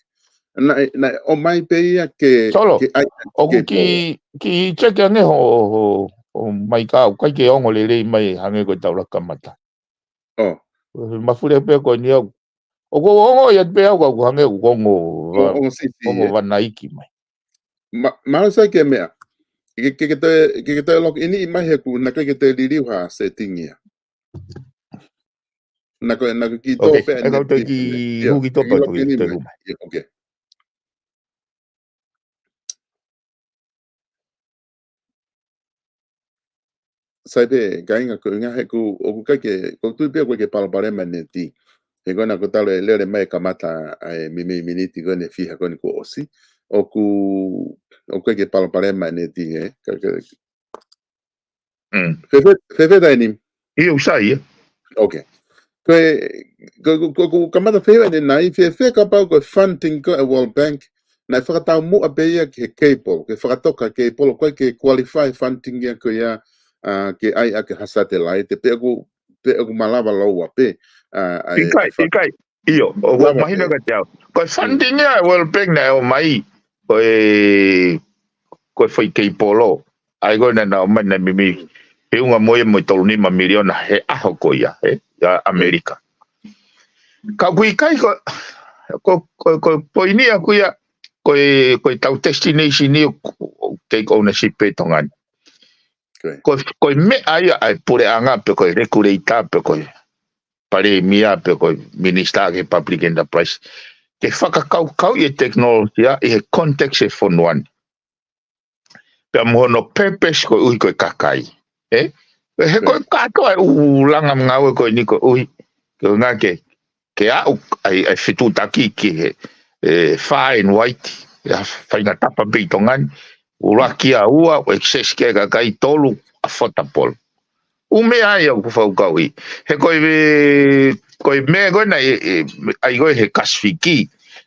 Naʻe, naʻe ʻomai pē ia ke, Solo, ke ʻai, ʻoku ke kiʻi, kiʻi check ange ho, ho, ho maika, ʻoku ʻikai ke ongo lelei mai hangē ko e taulaka kamata. ʻO. Mafuli pē ko eni au. ʻOku ou ongoʻi atu pē au ka ʻoku hangē ʻoku ongo va-, Ongo, ongo sisi, ongo e. vanaiki mai. Ma-, mālō Sai ki he meʻa. Ke, ke, ke toe, ke, ke toe log in mai he ʻoku naʻe ʻikai ke toe liliu ha setting ia. Naʻa ko, naʻa ko e kiʻi tō Okay, pē ʻe kau toe kiʻi hū ki tō pē log in mai. Ia, okay. Sai pē, kāinga, ko e ʻuhinga he ʻoku, ʻoku ʻikai ke, ʻoku ou tui pē ʻoku ʻikai ke palopalema e neti. He ko ena ko e talu e lele mai e kamata ʻa e mei, mei miniti ko eni ʻe fiha ko eni kuo ʻosi. ʻOku, ʻoku ʻikai ke palopalema e neti, ē. Ka, ka, Mm. Fēfē, fēfē taimi ni? ʻIo, ʻoku sai ia. Okay. Ko e, ko, ko, ko, ko e kamata fehuʻi ʻanenai, fēfē kapau ko e funding ko ē ʻa e World Bank, naʻe fakataumuʻa pē ia ki he cable, ke fakatoka cable, ʻoku ʻikai ke qualify funding ia ko ia, ʻa, ke ʻai ʻaki ha satellite, pe ʻoku, pe ʻoku malava lōua pē, ʻa, ʻa e, ʻIkai, ʻa e fa- ʻikai. ʻIo, ʻoku mahino kiate au. Ko e funding ia ʻa e World Bank naʻe ʻomai, ko e, ko e foʻi keipolo. ʻA ia ko ē naʻa nau ʻomai naʻe meimei feʻunga mo ia mo e tolu nima miliona he ʻaho ko ia, ē, ʻa ʻAmelika. Ka ʻoku ʻikai ko, ko, ko, ko e poini ʻaku ia, ko e, ko e tau destination ia ʻoku, ʻoku take ownership pē Tonga ni. Ko, ko e meʻa ia ʻa e puleʻanga pe ko e regulator pe ko e palēmia pe ko e minisitā ki he public enterprise. Ke fakakaukauʻi e tekinolosia ʻi he context e fonua ni. Pea mo hono purpose koeʻuhi ko e kakai. Ē? He ko e kātoa e ʻū langa ngāue ko eni koeʻuhi. Ko e ngā ke, ke aʻu ai, ai fetutaki ki he, e, far and wide. ʻA e faʻahinga tapa pē ʻi Tonga ni. ʻUluaki ʻa ua, ʻo access ki ai kakai, tolu, affordable. ʻŪ meʻa ia ʻoku fakakaukauʻi. He ko e, ko e meʻa ko ē naʻe, e, ʻai ko ē he Kasifiki.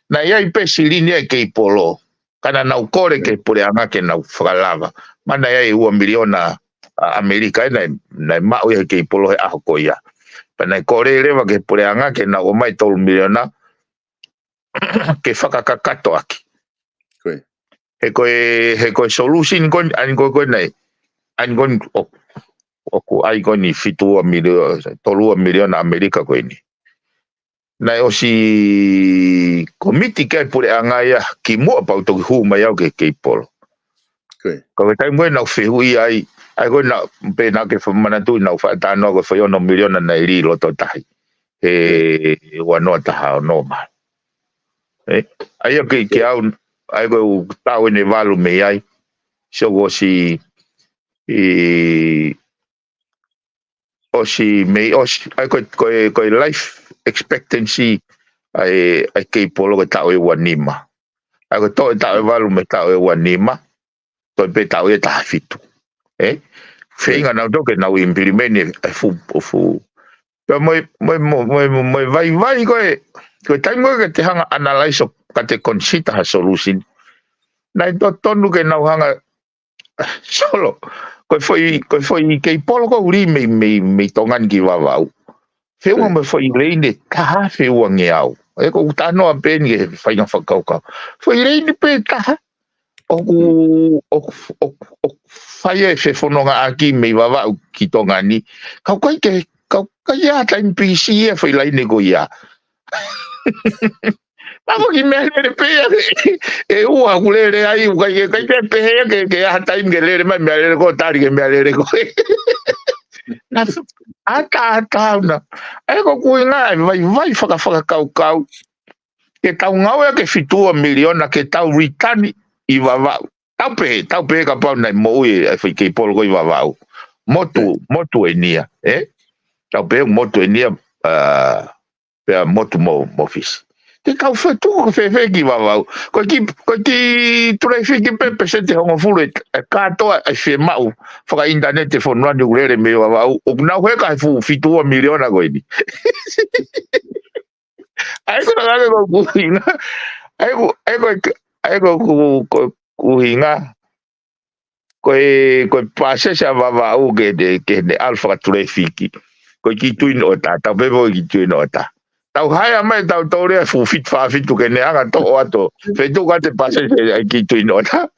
Naʻe ʻi ai pē silini ʻa e keipolo. Ka naʻa nau kole ki he puleʻanga ke nau fakalava. Ma naʻe ʻi ai ua miliona ʻa ʻAmelika ē naʻe, naʻe maʻu ia he keipolo he ʻaho ko ia. Pea naʻe kole leva ki he puleʻanga ke nau ʻomai tolu miliona ke fakakakato ʻaki. Ko ia. He ko e, he ko e solution ko eni, ʻa eni ko ē ko ē naʻe, ʻa eni ko ē ʻo, ʻoku ʻai ko eni fitu ua miliona, tolu ua miliona ʻAmelika ko eni. Naʻe ʻosi komiti ki ai puleʻanga ia kimuʻa pea u toki hū mai au ki he keipolo. Ko ia. Ka ko e taimi ko ē naʻa ku fehuʻi ai, ʻa ia ko ē naʻa, pea naʻa ke fa-, manatuʻi naʻa ku faʻa talanoa ko e foʻi ono miliona naʻe lī loto tahi. He ua noa taha ono ma. Ē? ʻA ia ke, ke au, ʻa ia ko e ʻū taʻu ʻeni ʻe valu mei ai. So ʻoku ʻosi, ʻi, ʻosi mei, ʻosi, ʻa ia ko e, ko e, ko e life expectancy ʻa e, ʻa e keipolo ko e taʻu ʻe ua nima. ʻA ia ko e toʻo e taʻu ʻe valu mei he taʻu ʻe ua nima, toe pē taʻu ʻe taha fitu. Ē? Feinga nautolu ke nau implement e, e fuʻu, fuʻu. Pea mo e, mo e, mo e, mo e, mo e vaivai ko ē, ko e taimi ko ē ke te hanga analyze ʻo ka te consider ha solution. Naʻe totonu ke nau hanga, solo, ko e foʻi, ko e foʻi keipolo ko ē ʻoku lī mei, mei, mei Tonga ni ki Vavaʻu. Feʻunga mo e foʻi leini ʻe taha feʻunga ngeau. Ē, ko ʻeku talanoa pē eni ki he faʻahinga fakakaukau. Foʻi leini pē ʻe taha. ʻOku, ʻoku, ʻoku, ʻoku fai e fefonongaʻaki mei Vavaʻu ki Tonga ni. Ka ʻoku ʻikai ke, ka ʻoku ʻikai ha taimi pisi ia foʻi laine ko ia. Pea ko e kiʻi meʻalele pē ia, ʻe ua ʻoku lele ai, ʻoku ʻikai ke, ʻikai ke pehē ia ke, ke ʻi ai ha taimi ke lele mai meʻalele ko ē, tali ki he meʻalele ko ē. Naʻe ʻataʻatā ʻaupito. ʻA ia ko ʻeku ʻuhinga, ʻa e vaivai fakafakakaukau. Ke tau ngāue ki he fitu ua miliona ke tau return ʻi Vavaʻu. Tau pehē, tau pehē kapau naʻe moʻui e foʻi keipolo ko ē ʻi Vavaʻu. Motu, motu eni ia, ē? Tau pehē motu eni ia, ā, pea motu mo, mo Fisi. Te tau fetuku fēfē ki Vavaʻu. Ko e kiʻi, ko e kiʻi tulefiki pē peseti ʻe hongofulu e, e kātoa e fiemaʻu fakaʻinitaneti e fonua ni ʻoku lele mei Vavaʻu. ʻOku nau heka he fuʻu fitu ua miliona ko eni. ʻA ia ko e ʻuhinga, ʻa ia ko, ʻa ia ko, ʻa ia ko ʻeku, ko ʻeku ʻuhinga. Ko e, ko e pāsese ʻa Vavaʻu ke ne, ke ne ʻalu fakatulefiki. Ko e kiʻi Twin Otter, tau pehē ko e kiʻi Twin Otter. Tau hire mai tautolu ia fuʻu fitu fā fitu ke ne hanga ʻo toʻo atu. Fetuku atu e pāsese ʻa e kiʻi Twin Otter.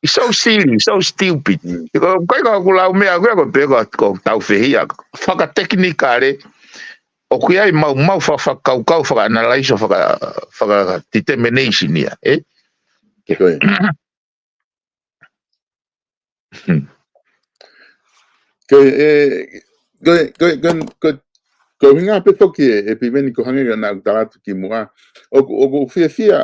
So silly, so stupid. Ko, ko e ka ʻoku lau meʻa ko ē, ko e pē ko, ko tau fehiʻa. Fakatekinikale, ʻoku ʻi ai mau, mau fa-, fakakaukau, faka-analyze, faka-, faka-determination ia, ē? Ko ia. Ko e, ē, ko e, ko e, ko e, ko e, ko e ʻuhinga pē foki ē, ē Piveni, ko e hangē ko ia naʻa ku tala atu kimuʻa. ʻOku, ʻoku fiefia,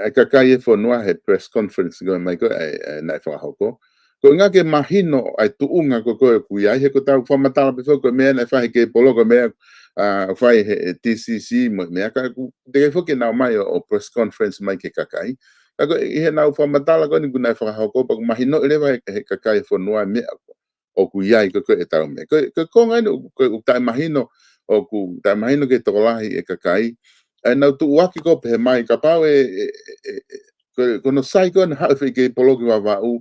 ē, kakai e fonua he press conference ko ē mai ko ē, ē, ē, naʻe fakahoko. Ko e ʻuhinga ke mahino ʻa e tuʻunga ko ē ʻoku ʻi ai, he ko ʻetau fakamatala pē foki ko e meʻa naʻe fai he keipolo, ko e meʻa, ā, fai he, he T C C, mo e meʻa ka ʻoku teʻeki foki ke nau ō mai ʻo, ʻo press conference mai ki he kakai. Ka ko e, ʻi heʻenau fakamatala ko eni kuo nau fakahoko pea ʻoku mahinoʻi leva he, he kakai e fonua e meʻa ʻoku ʻi ai ko ē ʻetau meʻa. Ko e, ko e konga eni ʻoku, ʻoku taʻemahino, ʻoku taʻemahino ki he tokolahi e kakai. ʻA ʻenau tuʻuaki ko ē pehē mai, kapau ʻe, ʻe, ʻe, ʻe, ko, ko hono sai ko ē ʻene haʻu e foʻi keipolo ki Vavaʻu,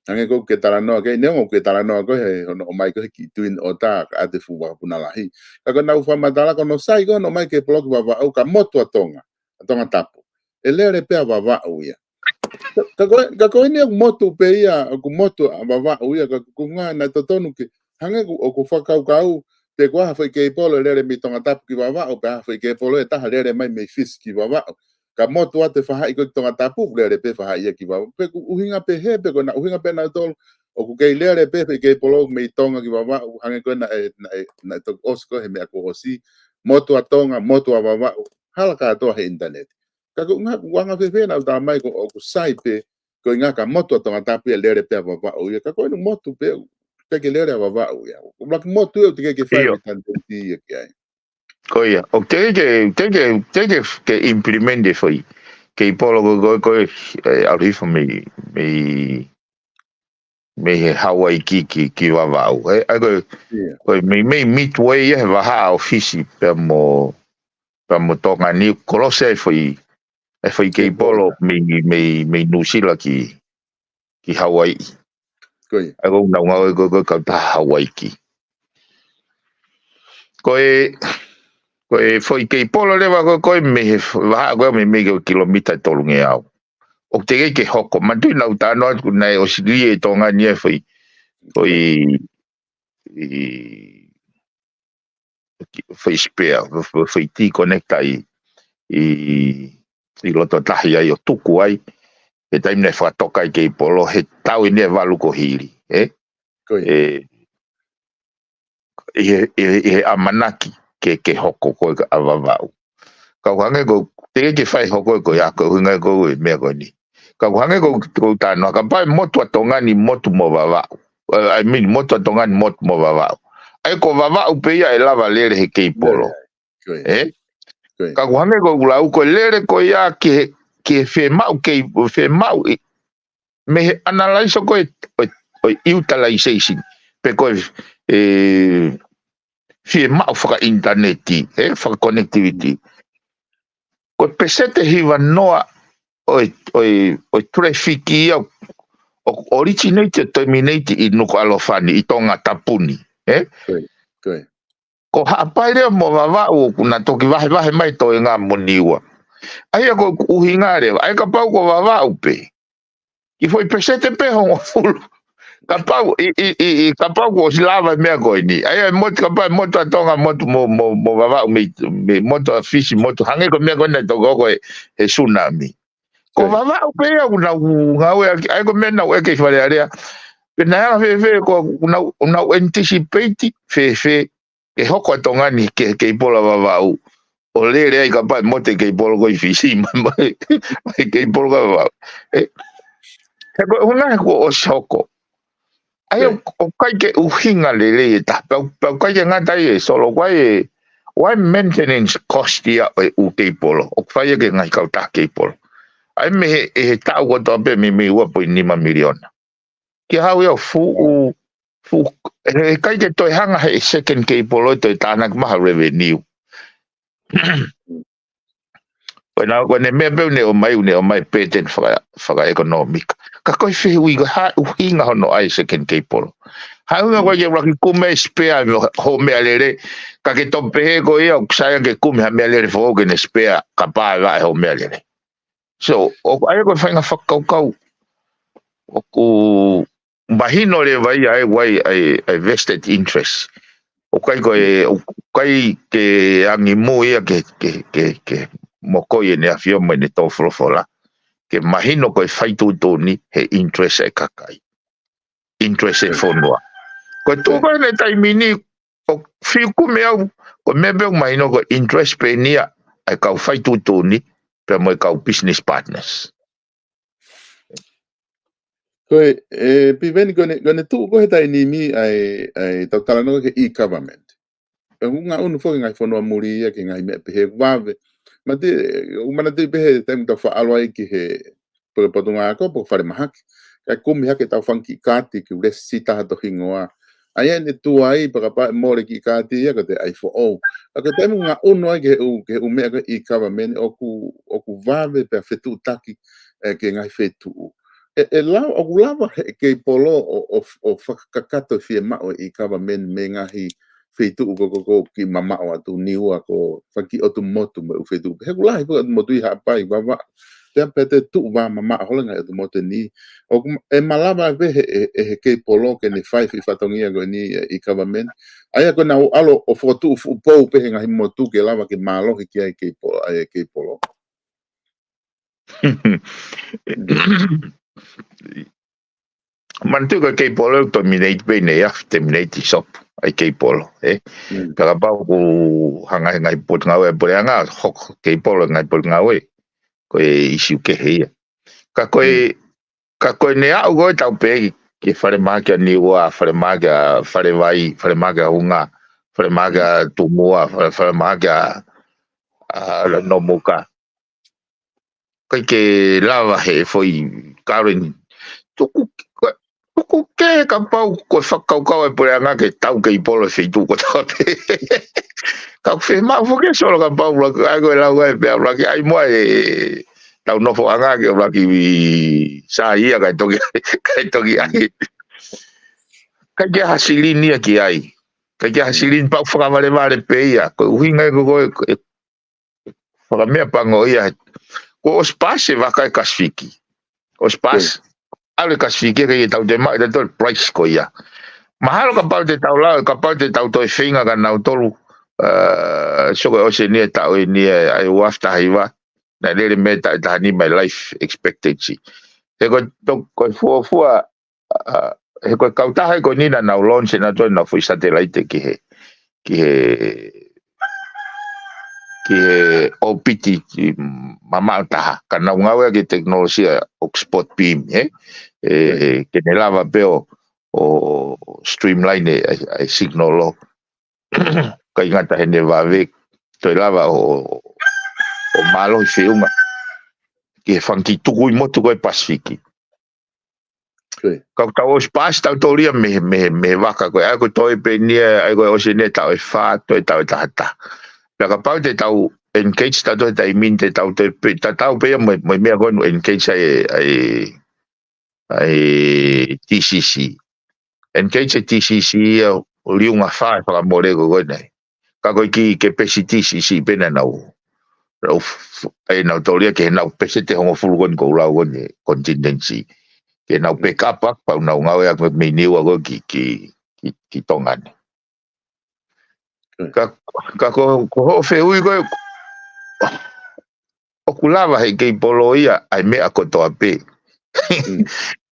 Hangē ko ē ʻoku ke talanoa ki ai, neongo ʻoku ke talanoa ko ē he hono ʻomai ko ē he kiʻi Twin Otter ʻa e fuʻu vakapuna lahi. Ka ko ʻenau fakamatala ko hono sai ko ē hono ʻomai Keipolo ki Vavaʻu ka motu ʻa Tonga, ʻa Tongatapu. ʻE lele pē ʻa Vavaʻu ia. Ka, ka ko e, ka ko eni ʻoku motu pē ia, ʻoku motu ʻa Vavaʻu ia, ka ko e ʻuhinga naʻe totonu ke, hangē ko ē ʻoku fakakaukau, pe ko ha foʻi Keipolo ʻe lele mei Tongatapu ki Vavaʻu, pe ha foʻi Keipolo ʻe taha lele mai mei Fisi ki Vavaʻu. Ka motu atu e faʻahi ko ē ki Tongatapu, lele pē faʻahi ia ki Vavaʻu. Pe ko e ʻuhinga pehē, pe ko ʻena ʻuhinga pē nautolu, ʻoku kei lele pē foʻi Keipolo mei Tonga ki Vavaʻu, hangē ko ē naʻe, naʻe, naʻe toki ʻosi ko ē he meʻa kuo ʻosi, motu ʻa Tonga, motu ʻa Vavaʻu, hala kātoa he ʻinitaneti. Ka ko e ʻuhinga, ʻuhinga fēfē naʻa ku tala mai ko ē ʻoku sai pē, ko e ʻuhinga ka motu ʻa Tongatapu ia lele pē ʻa Vavaʻu ia, ka ko ʻene motu pē, ʻikai ke lele ʻa Vavaʻu ia. ʻOku laki motu ia ʻoku teʻeki ke fai ʻIo. redundancy ia ki ai. Ko ia, ʻoku teʻeki ke, teʻeki ke, teʻeki ke implement e foʻi Keipolo ko ē, ko ē, ko ē, ʻe ʻalu hifo mei, mei, mei he Hawaiki ki, ki Vavaʻu. ʻE, ʻa ia ko ē, ʻIo. ko ē mei, mei Midway ia he vahaʻa ʻo Fisi pea mo, pea mo Tonga ni, kolosi ai foʻi, e foʻi Keipolo. Keipolo mei, mei, mei Nuʻusila ki, ki Hawaii. Ko ia. ʻA ia ko ʻenau ngāue ko ē, ko ē kautaha Hawaiki. Ko e, ko e foʻi Keipolo leva ko ē, ko ē mei he vahaʻa ko ē mei, mei he kilomita ʻe tolungeau. ʻOku teʻeki ke hoko, manatuʻi naʻa ku talanoa atu naʻe ʻosi lī ʻe Tonga ni e foʻi, foʻi, ʻi, foʻi spare, foʻi, foʻi T-connector ʻi, ʻi, ʻi loto tahi ai ʻo tuku ai. He taimi naʻe fakatoka ai Keipolo, he taʻu ʻe valu kuo hili, ē? Ko ia. ʻE, ʻi he, ʻi he, ʻi he ʻamanaki ke, ke hoko ko ē ʻa Vavaʻu. Ka ʻoku hangē ko ē, teʻeki ke fai hoko ko ia ko e ʻuhinga ko ē meʻa ko eni. Ka ʻoku hangē ko ē, ko e talanoa, kapau ʻe motu ʻa Tonga ni motu mo Vavaʻu. Eh, I mean, motu ʻa Tonga ni motu mo Vavaʻu. ʻA ia ko Vavaʻu pē ia ʻe lava lele he Keipolo. Ko ia. Ē? Ko ia. Ka ʻoku hangē ko ʻeku lau ko e lele ko ia ki he, ki he fiemaʻu kei, fiemaʻu ʻi, mei he analyze ko ē, ʻo e, ʻo e utilization. Pe ko e, e, fiemaʻu fakaʻinitaneti, ē, faka-connectivity. Ko e peseti ʻe hivanoa ʻo e, ʻo e, ʻo e traffic ia ʻoku originate ʻo terminate ʻi Nukuʻalofa ni, ʻi Tongatapu ni, ē? Ko ia, ko ia. Ko Haʻapai leva mo Vavaʻu ʻoku na toki vahevahe mai toenga mo Niua. ʻA ia ko e ʻuhinga leva, ʻa ia kapau ko Vavaʻu pē. Kiʻi foʻi peseti pē hongofulu. Kapau, ʻi, ʻi, ʻi, ʻi, kapau kuo ʻosi lava meʻa ko eni. ʻA ia ʻe motu, kapau ʻe motu ʻa Tonga, motu mo, mo, mo Vavaʻu mei, mei motu ʻa Fisi, motu hangē ko e meʻa ko ena ʻe toki hoko he, he tsunami. Ko Ko ia. Vavaʻu pē ia ʻoku nau ngāueʻaki, ʻa ia ko e meʻa naʻa ku ʻeke ʻi Fale Alea. Pe naʻe anga fēfē ko ʻoku nau, nau anticipate fēfē ke hoko ʻa Tonga ni ke, Keipolo ʻa Vavaʻu. ʻO lele ai kapau ʻe motu e Keipolo ko ē ʻi Fisi, mai, mai, mai Keipolo ko ē ʻa Vavaʻu. Ē, he ko e ʻuhinga he kuo ʻosi hoko. ʻA ia ʻOku, ʻoku ʻikai ke ʻuhinga lelei e taha. Pea, pea ʻoku ʻikai ke ngata ai e solo ko ē, ʻa e maintenance cost ia ʻo e ʻū Keipolo. ʻOku fai ia ki he ngaahi kautaha Keipolo. ʻA ia mei he, ʻi he taʻu kotoa pē mei, mei ua poini nima miliona. Ke haʻu ia ʻo fuʻu, fuʻu, he ʻikai ke toe hanga he second Keipolo ʻe toe tānaki mai ha revenue. Ko ena, ko ʻene meʻa pē ʻoku ne ʻomai, ʻoku ne ʻomai pē ʻene faka-, fakaʻekonōmika. Ka ko e fehuʻi ko e hā e ʻuhinga hono ʻai e second Keipolo. Hā e ʻuhinga ko ē ke ʻuluaki kumi e spare mo e meʻalele. Ka ke toki pehē ko ia ʻoku sai ange ke kumi ha meʻalele foʻou ke ne spare kapau ʻe vaʻe hoʻo meʻalele. So, ʻoku ʻai ko e faʻahinga fakakaukau. ʻOku mahino leva ia ʻa e, ʻa e, ʻa e vested interest. ʻOku ʻikai ko e, ʻoku ʻikai ke angi mo ia ke, ke, ke, ke mokoi ʻEne ʻAfio mo ʻEne tō folofola. Ke mahino ko e fai tuʻutuʻuni he interest e kakai. Interest e fonua. Ko e tuʻu ko ē he taimi ni, ʻoku fiu kumi au, ko e meʻa pē ʻoku mahino ko e interest pē eni ia ʻa e kau fai tuʻutuʻuni, pea mo e kau business partners. Ko e, ē, Piveni, ko ʻene, ko ʻene tuʻu ko ē he taimi ni ʻa e, ʻa e tau talanoa ki he e-government. ʻOku ngaʻunu foki ngaahi fonua muli ia ki he ngaahi meʻa pehē ʻoku vave. Mati, ʻoku manatuʻi pē he taimi tau faʻa ʻalu ai ki he, pe ko e Potungāue Ako, pe ko e falemahaki. Kae kumi hake ʻetau fanga kiʻi kaati ke u lesi taha ʻo hingoa. ʻA ia ʻene tuai, pea kapau ʻe mole kiʻi kaati ia ka te ʻai foʻou. Ka ko e taimi ʻoku ngaʻunu ai ki he ʻū, ki he ʻū meʻa ko ē e-government ʻoku, ʻoku vave pea fetuʻutaki, ē, ki he ngaahi feituʻu. ʻE, ʻe lau, ʻoku lava he keipolo ʻo, ʻo, ʻo fakakakato e fiemaʻu ʻa e government mei he ngaahi feituʻu ko, ko, ko ki mamaʻo atu, Niua, ko e fanga kiʻi ʻotu motu mo e ʻū feituʻu. He ʻoku lahi pē ʻotu motu ʻi Haʻapai, Vavaʻu. Pea pē te tuʻu vā mamaʻo holo e ngaahi ʻotu motu ni. ʻOku, ʻe malava pē he, he, he keipolo ke ne fai e fatongia ko eni ʻa e government. ʻA ia ko ʻenau ʻalu ʻo fokotuʻu fuʻu pou pē he ngaahi motu ke lava ke mālohi ki ai e keipolo, ʻa e keipolo. Manatuʻi ko e keipolo ʻoku terminate pē ʻi he ʻaho terminate ʻi sopu, ʻa e keipolo, ē? Mm. Pea kapau ʻoku hanga he ngaahi potungāue ʻa e puleʻanga, hoko keipolo he ngaahi potungāue, ko e ʻīsiu kehe ia. Ka ko e, Mm. ka ko ʻene aʻu ko ē tau pehē ki, ki he falemahaki ʻa Niua, falemahaki ʻa Falevai, falemahaki ʻa Hunga, falemahaki ʻa Tumua, fale-, falemahaki ʻa, ʻa Nomuka. ʻIkai ke lava he foʻi current. Tuku, ko, tuku kehe kapau ko e fakakaukau ʻa e puleʻanga ke tau keipolo he feituʻu kotoa pē. Ka ʻoku fiemaʻu foki e solo kapau ʻuluaki, ʻa ia ko e lau ʻa e pea ʻuluaki ʻai muʻa e tau nofoʻanga ke ʻuluaki saiʻia kae toki, kae toki ʻai. ʻIkai ke ʻi ai ha silini ia ki ai. ʻIkai ke ʻi ai ha silini, pau fakavalevale pē ia. Ko e ʻuhinga ia ko e, ko e, ko e fakameʻapango ia. Kuo ʻosi paasi e vaka ʻa e Kasifiki. ʻOsi paasi. ʻAlu e Kasifiki, ʻikai ke tau toe maʻu ʻe tautolu e price ko ia. Mahalo kapau te tau lau, kapau te tau toe feinga kia nautolu, ē, sio ko e ʻosi eni e taʻu eni ʻa e ua afe taha hiva, naʻe lele mei he taʻu ʻe taha nima e life expectancy. He ko e to-, ko e fuofua, ʻa, he ko e kautaha ko eni naʻa nau launch ʻe nautolu ʻenau foʻi satelaite ki he, ki he, ki he orbit ʻi mamaʻo taha. Ka nau ngāueʻaki e tekinolosia ʻo e spot beam, ē? ʻE, ke ne lava pē ʻo, ʻo streamline e, e, e signal ʻo ʻikai ngata heʻene vave, toe lava ʻo, ʻo mālohi feʻunga ki he fanga kiʻi tukuʻi motu ko e Pasifiki. Ka ʻoku tau ʻosi paasi tautolu ia mei, mei, mei he vaka ko ē, ʻa ia ko e toe pē eni ia, ʻa ia ko e ʻosi eni e taʻu ʻe fā, toe taʻu ʻe taha taha. Pea kapau te tau engage tautolu he taimi ni te tau toe pē, tatau pē ia mo e, mo e meʻa ko ē naʻe engage ai e, ai ʻa e T C C. Engage e T C C ia ʻo liunga fā e fakamole ko ē naʻe. Ka ko e kiʻi capacity siʻisiʻi pē naʻa nau. Nau f-, f-, ʻai nautolu ia ke nau peseti hongofulu ko eni ʻoku lau ko eni contingency. Ke nau back up ʻaki pau nau ngāueʻaki mei Niua ko ē ki, ki, ki, ki Tonga ni. Ka, ka ko, ko hoʻo fehuʻi ko ē, ʻoku lava he keipolo ia ʻa e meʻa kotoa pē.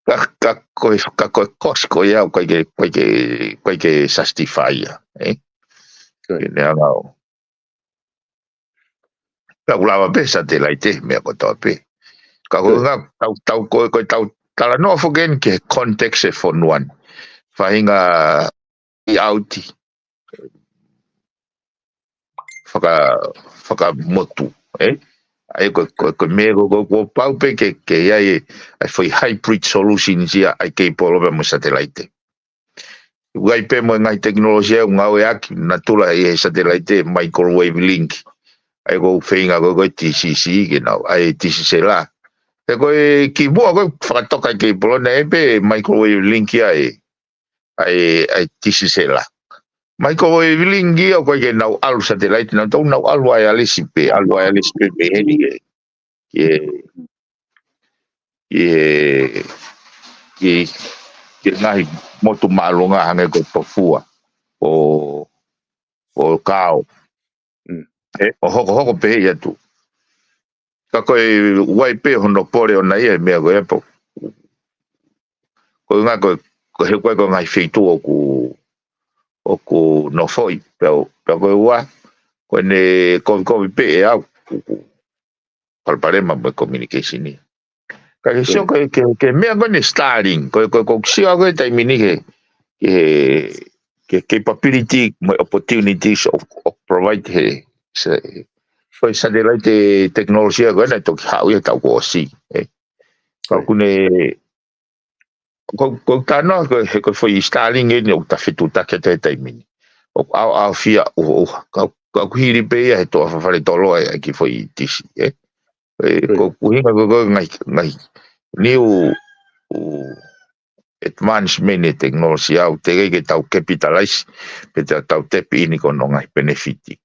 Ka, ka ko e, ka ko e cost ko ia, ʻoku ʻikai ke, ʻoku ʻikai ke, ʻoku ʻikai ke justify ia, ē? Ke ne anga ʻo. Ka ʻoku lava pē satelaite, meʻa kotoa pē. Ka ko e ngaahi, tau, tau, ko e, ko e tau talanoa foki eni ki he context e fonua ni. Faʻahinga ʻi ʻauti. Faka-, fakamotu, ē? ʻA ia ko, ko, ko e meʻa ko, ko, kuo pau pē ke, ke ʻi ai e, ʻa e foʻi hybrid solution ia ʻa e keipolo pea mo e satelaite. ʻOku ʻi ai pē mo e ngaahi tekinolosia ʻoku ngāueʻaki, natula ʻi he satelaite microwave link. ʻA ia ko e feinga ko ē, ko e T C C ke nau, ʻa e T C C L. He ko e kimuʻa ko ē fakatoka e keipolo naʻe ʻi ai pē microwave link ia ʻe ʻa e, ʻa e T C C L. Microwave link ia ʻoku ʻikai ke nau ʻalu satelaite, nau tau nau ʻalu wireless pē, ʻalu wireless pē mei heni ke, ke, ke, ke, ke ngaahi motu māʻolunga hangē ko Tofua, ʻo, ʻo Kao. Mm. Ē, ʻo hokohoko pē ia atu. Ka ko e ʻoku ʻi ai pē hono pole ʻona ia he meʻa ko ia pē. Ko e ngaahi ko, ko e he ko e ko e ngaahi feituʻu ʻoku, ʻoku nofoʻi. Pea, pea ko e ua, ko ʻene kovikovi pē ʻe au, ʻoku, ʻoku palopalema mo e communication ia. Ka ke sio ko e, ke, ke meʻa ko eni Starlink, ko e, ko e, ko e sio ko e taimi ni ke, ke, ke capability mo e opportunities of, of provide he, se, ko e satellite technology ko ena toki haʻu ia tau kuo ʻosi, ē. Ka ʻoku ne, ko, ko tano, ko, ko e foʻi Starlink eni ʻoku ta fetuʻutaki atu he taimi ni. ʻOku ʻaoʻaofia ʻuha, ʻuha. Ka, ka ʻoku hili pē ia he toʻa fafale tolo e, e kiʻi foʻi tisi, ē. Ē, ko e ʻuhinga ko, ko e ngaahi, ngaahi new, ʻū advancement e technology ʻoku teʻeki ke tau capitalize, pe te tau tap in ki hono ngaahi benefit.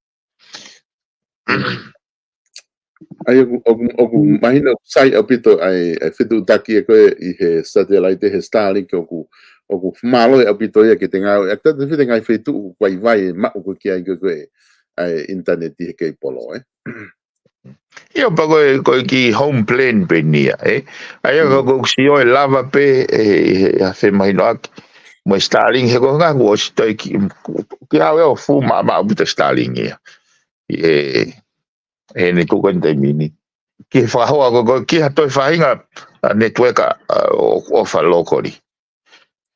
ʻA ia ʻoku, ʻoku, ʻoku mahino sai ʻaupito ʻa e, ʻa e fetuʻutaki ʻa koe ʻi he satellite, he Starlink ʻoku, ʻoku mālohi ʻaupito ia ke te ngāue. ʻA ia ʻoku te fita ngaahi feituʻu ʻoku vaivai e maʻu ko ē ki ai ko ē ʻa e internet ʻi he keipolo, ē? ʻIo, pea ko e, ko e kiʻi home plan pē eni ia, ē? ʻA ia ʻoku, ʻoku sio e lava pē, ē, ʻa e femahinoʻaki mo e Starlink, he ko e ngaahi kuo ʻosi toe ki, ki hau ʻe ʻo fuʻu maʻamaʻa ʻaupito Starlink ia. ʻI he, he ni tuku eni taimi ni. Ki he fakahoa ko, ko, ki ha toe faʻahinga, ʻa, network, ʻa, ʻo, ʻo fa locally.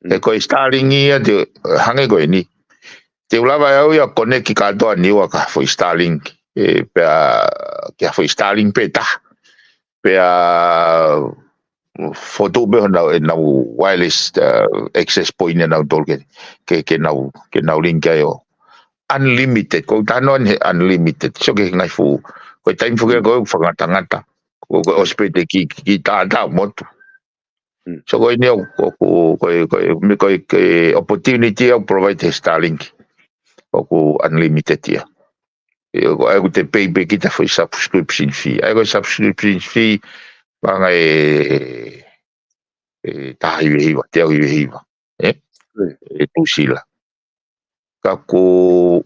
He ko e Starlink ia te, hangē ko eni. Te u lava ʻe au ia ʻo connect kātoa Niua ki ha foʻi Starlink. ʻE, pea, ki ha foʻi Starlink pē taha. Pea, fotu pē honau, ʻenau wireless, ʻa, access point ʻenau tolu ke, ke, ke nau, ke nau link ai ʻo unlimited, ko e talanoa eni he unlimited. Sio ki he ngaahi fuʻu, ko e taimi fuʻu ko ē ʻoku fakangatangata. Ko, ko e ʻosi pē te ki, ki, ki tātā motu. Sio ko eni ʻoku, ko, ko, ko, ko, me ko e, ko e opportunity ʻoku provide he Starlink. ʻOku unlimited ia. ʻE, ko e ʻoku te pay pē kita foʻi subscription fee. ʻA ia ko e subscription fee, paʻanga ʻe, ʻe taha hiva hiva, teau hiva hiva. Ē? ʻE Nuʻusila. Ka ko,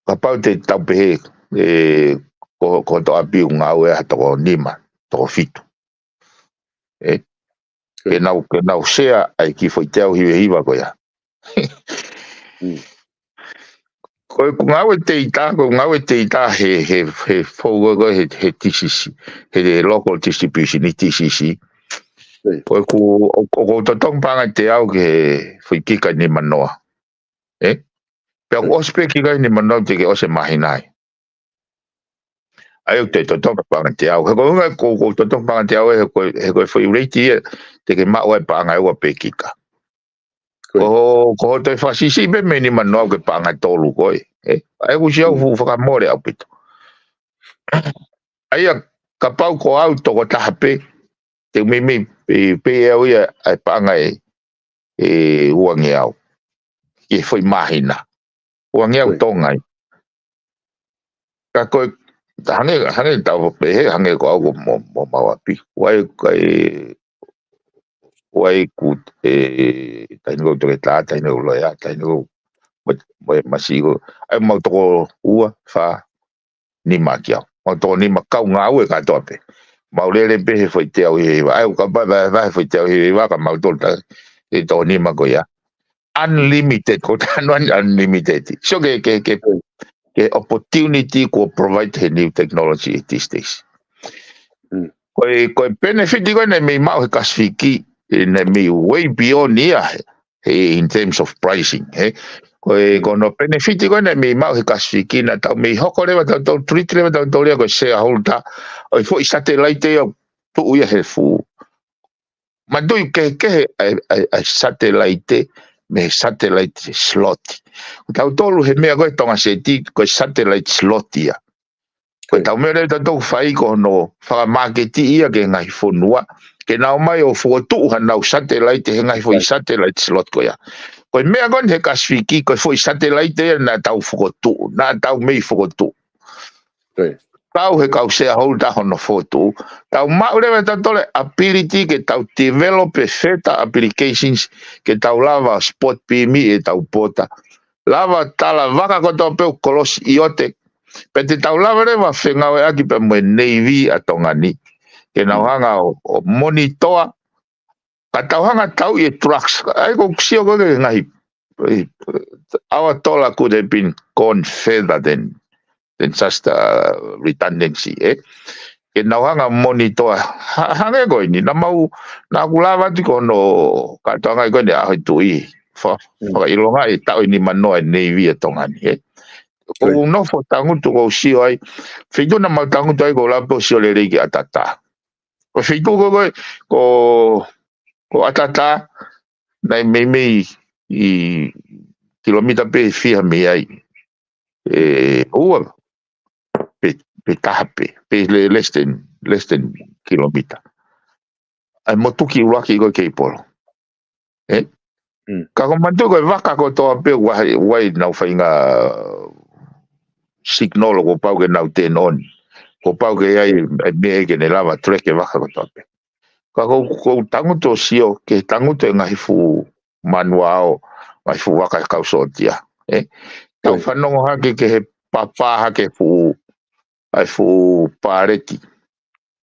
kapau te tau pehē, ē, ko, ko hoto ʻapi ʻoku ngāue ha toko nima, toko fitu. Ē? Ke nau, ke nau share ʻa e kiʻi foʻi teau hiva hiva ko ia. Ko e ʻoku ngāue teita, ko e ngāue teita he, he, he fou ko e, he, he T C C, he, he local distribution ʻi T C C. Ko e ʻoku, ʻo, ʻoku ou totongi paʻanga teau ki he foʻi kika nima noa. Ē? Pea ʻoku ʻosi pē kika nima noa te ke ʻosi e māhina ē. ʻA ia ʻoku te totongi paʻanga teau. He ko e ʻuhinga ʻoku, ʻoku ou totongi paʻanga teau ē, he ko e, he ko e foʻi rate ia, te ke maʻu ai paʻanga ʻe ua pē kika. Ko, ko hoto e fakasiʻisiʻi pē mei nima noa ke paʻanga ʻe tolu ko ē. Ē? ʻA ia ʻoku siʻi au fuʻu fakamole ʻaupito. ʻA ia kapau ko au tokotaha pē, te u meimei pē, pē ʻe au ia ʻa e paʻanga ʻe, ʻe uangeau. Ki he foʻi māhina. Uangeau Tonga ia. Ka ko e, hangē, hangē tau pehē, hangē ko au ko mo, mo mau ʻapi. Uai, kai, uai ku, ē, taini ko toke tā, taini ko loea, taini ko, mo, mo, masi ko. ʻA ia mau toko ua, fā, nima ki au. Mau toko nima kau ngāue kātoa pē. Mau lele pē he foʻi teau hiva hiva. ʻA ia ʻoku kapau ʻe vahevahe foʻi teau hiva hiva ka mau tolu tā, ʻe toko nima ko ia. Unlimited, ko e talanoa eni unlimited. Sio ki he, ki he, ki he, ki he opportunity kuo provide he new technology at this stage. Ko e, ko e benefit ko ē naʻe mei maʻu he Kasifiki, ē, naʻe mei way beyond ia he, he in terms of pricing, ē. Ko e, ko hono benefit ko ē naʻe mei maʻu he Kasifiki, naʻa tau mei hoko leva tautolu, treat leva tautolu ia ko e shareholder ʻo e foʻi satellite ia ʻoku tuʻu ia he fuʻu. Manatuʻi kehekehe ʻa e, ʻa e, ʻa e satellite mei he satellite slot. Ko tautolu he meʻa ko ē Tonga Seti ko e satellite slot ia. Ko ʻetau meʻa leva ʻoku tau fai ko hono fakamāketiʻi ia ki he ngaahi fonua. Ke nau ō mai ʻo fokotuʻu hanau satellite he ngaahi foʻi satellite slot ko ia. Ko e meʻa ko eni he Kasifiki, ko e foʻi satellite ia naʻa tau fokotuʻu, naʻa tau mei fokotuʻu. Tau he kau shareholder hono fokotuʻu. Tau maʻu leva ʻe tautolu e ability ke tau develop e feta applications ke tau lava spot beam ʻi heʻetau pota. Lava tala vaka kotoa pē ʻoku kolosi ʻi ʻote. Pea te tau lava leva fengāueʻaki pea mo e Navy ʻa Tonga ni. Ke nau hanga ʻo, ʻo monitor. Ka tau hanga tau ʻi he drugs. ʻA ia ʻoku sio ko ē ki he ngaahi, our dollar could have been gone further than, than just, uh, redundancy, ē. Ke nau hanga monitor, ha-, hangē ko eni, naʻa mau, naʻa ku lava atu ko hono, kātoanga ko eni ʻa e Tuʻi. Fa-, fakaʻilonga ʻi he taʻu ʻe nima noa e Navy ʻa Tonga ni, ē. ʻOku ou nofo tangutu ʻoku ou sio ai. Feituʻu naʻa mau tangutu ai ʻoku ou lava pē ʻo sio lelei ki ʻAtatā. Ko e feituʻu ko ē, ko, ko ʻAtatā, naʻe meimei ʻi kilomita pē fiha mei ai. ʻE, ua, pe, pe taha pē, pe le-, less than, less than kilomita. ʻa e motuki ʻuluaki ko ē keipolo. Ē? Mm. Ka ko e manatuʻi ko e vaka kotoa pē ʻoku ʻi ai, ʻoku ʻi ai ʻenau faʻahinga signal kuo pau ke nau turn on. Kuo pau ke ʻi ai e meʻa ke ne lava track e vaka kotoa pē. Ka ʻoku ou, ʻoku ou tangutu ʻo sio ki he tangutu e ngaahi fuʻu manuao, ngaahi fuʻu vaka e kau sōtia. Ē? Tau Oi. fanongo hake ki he papa hake fuʻu, ʻa e fuʻu paleti.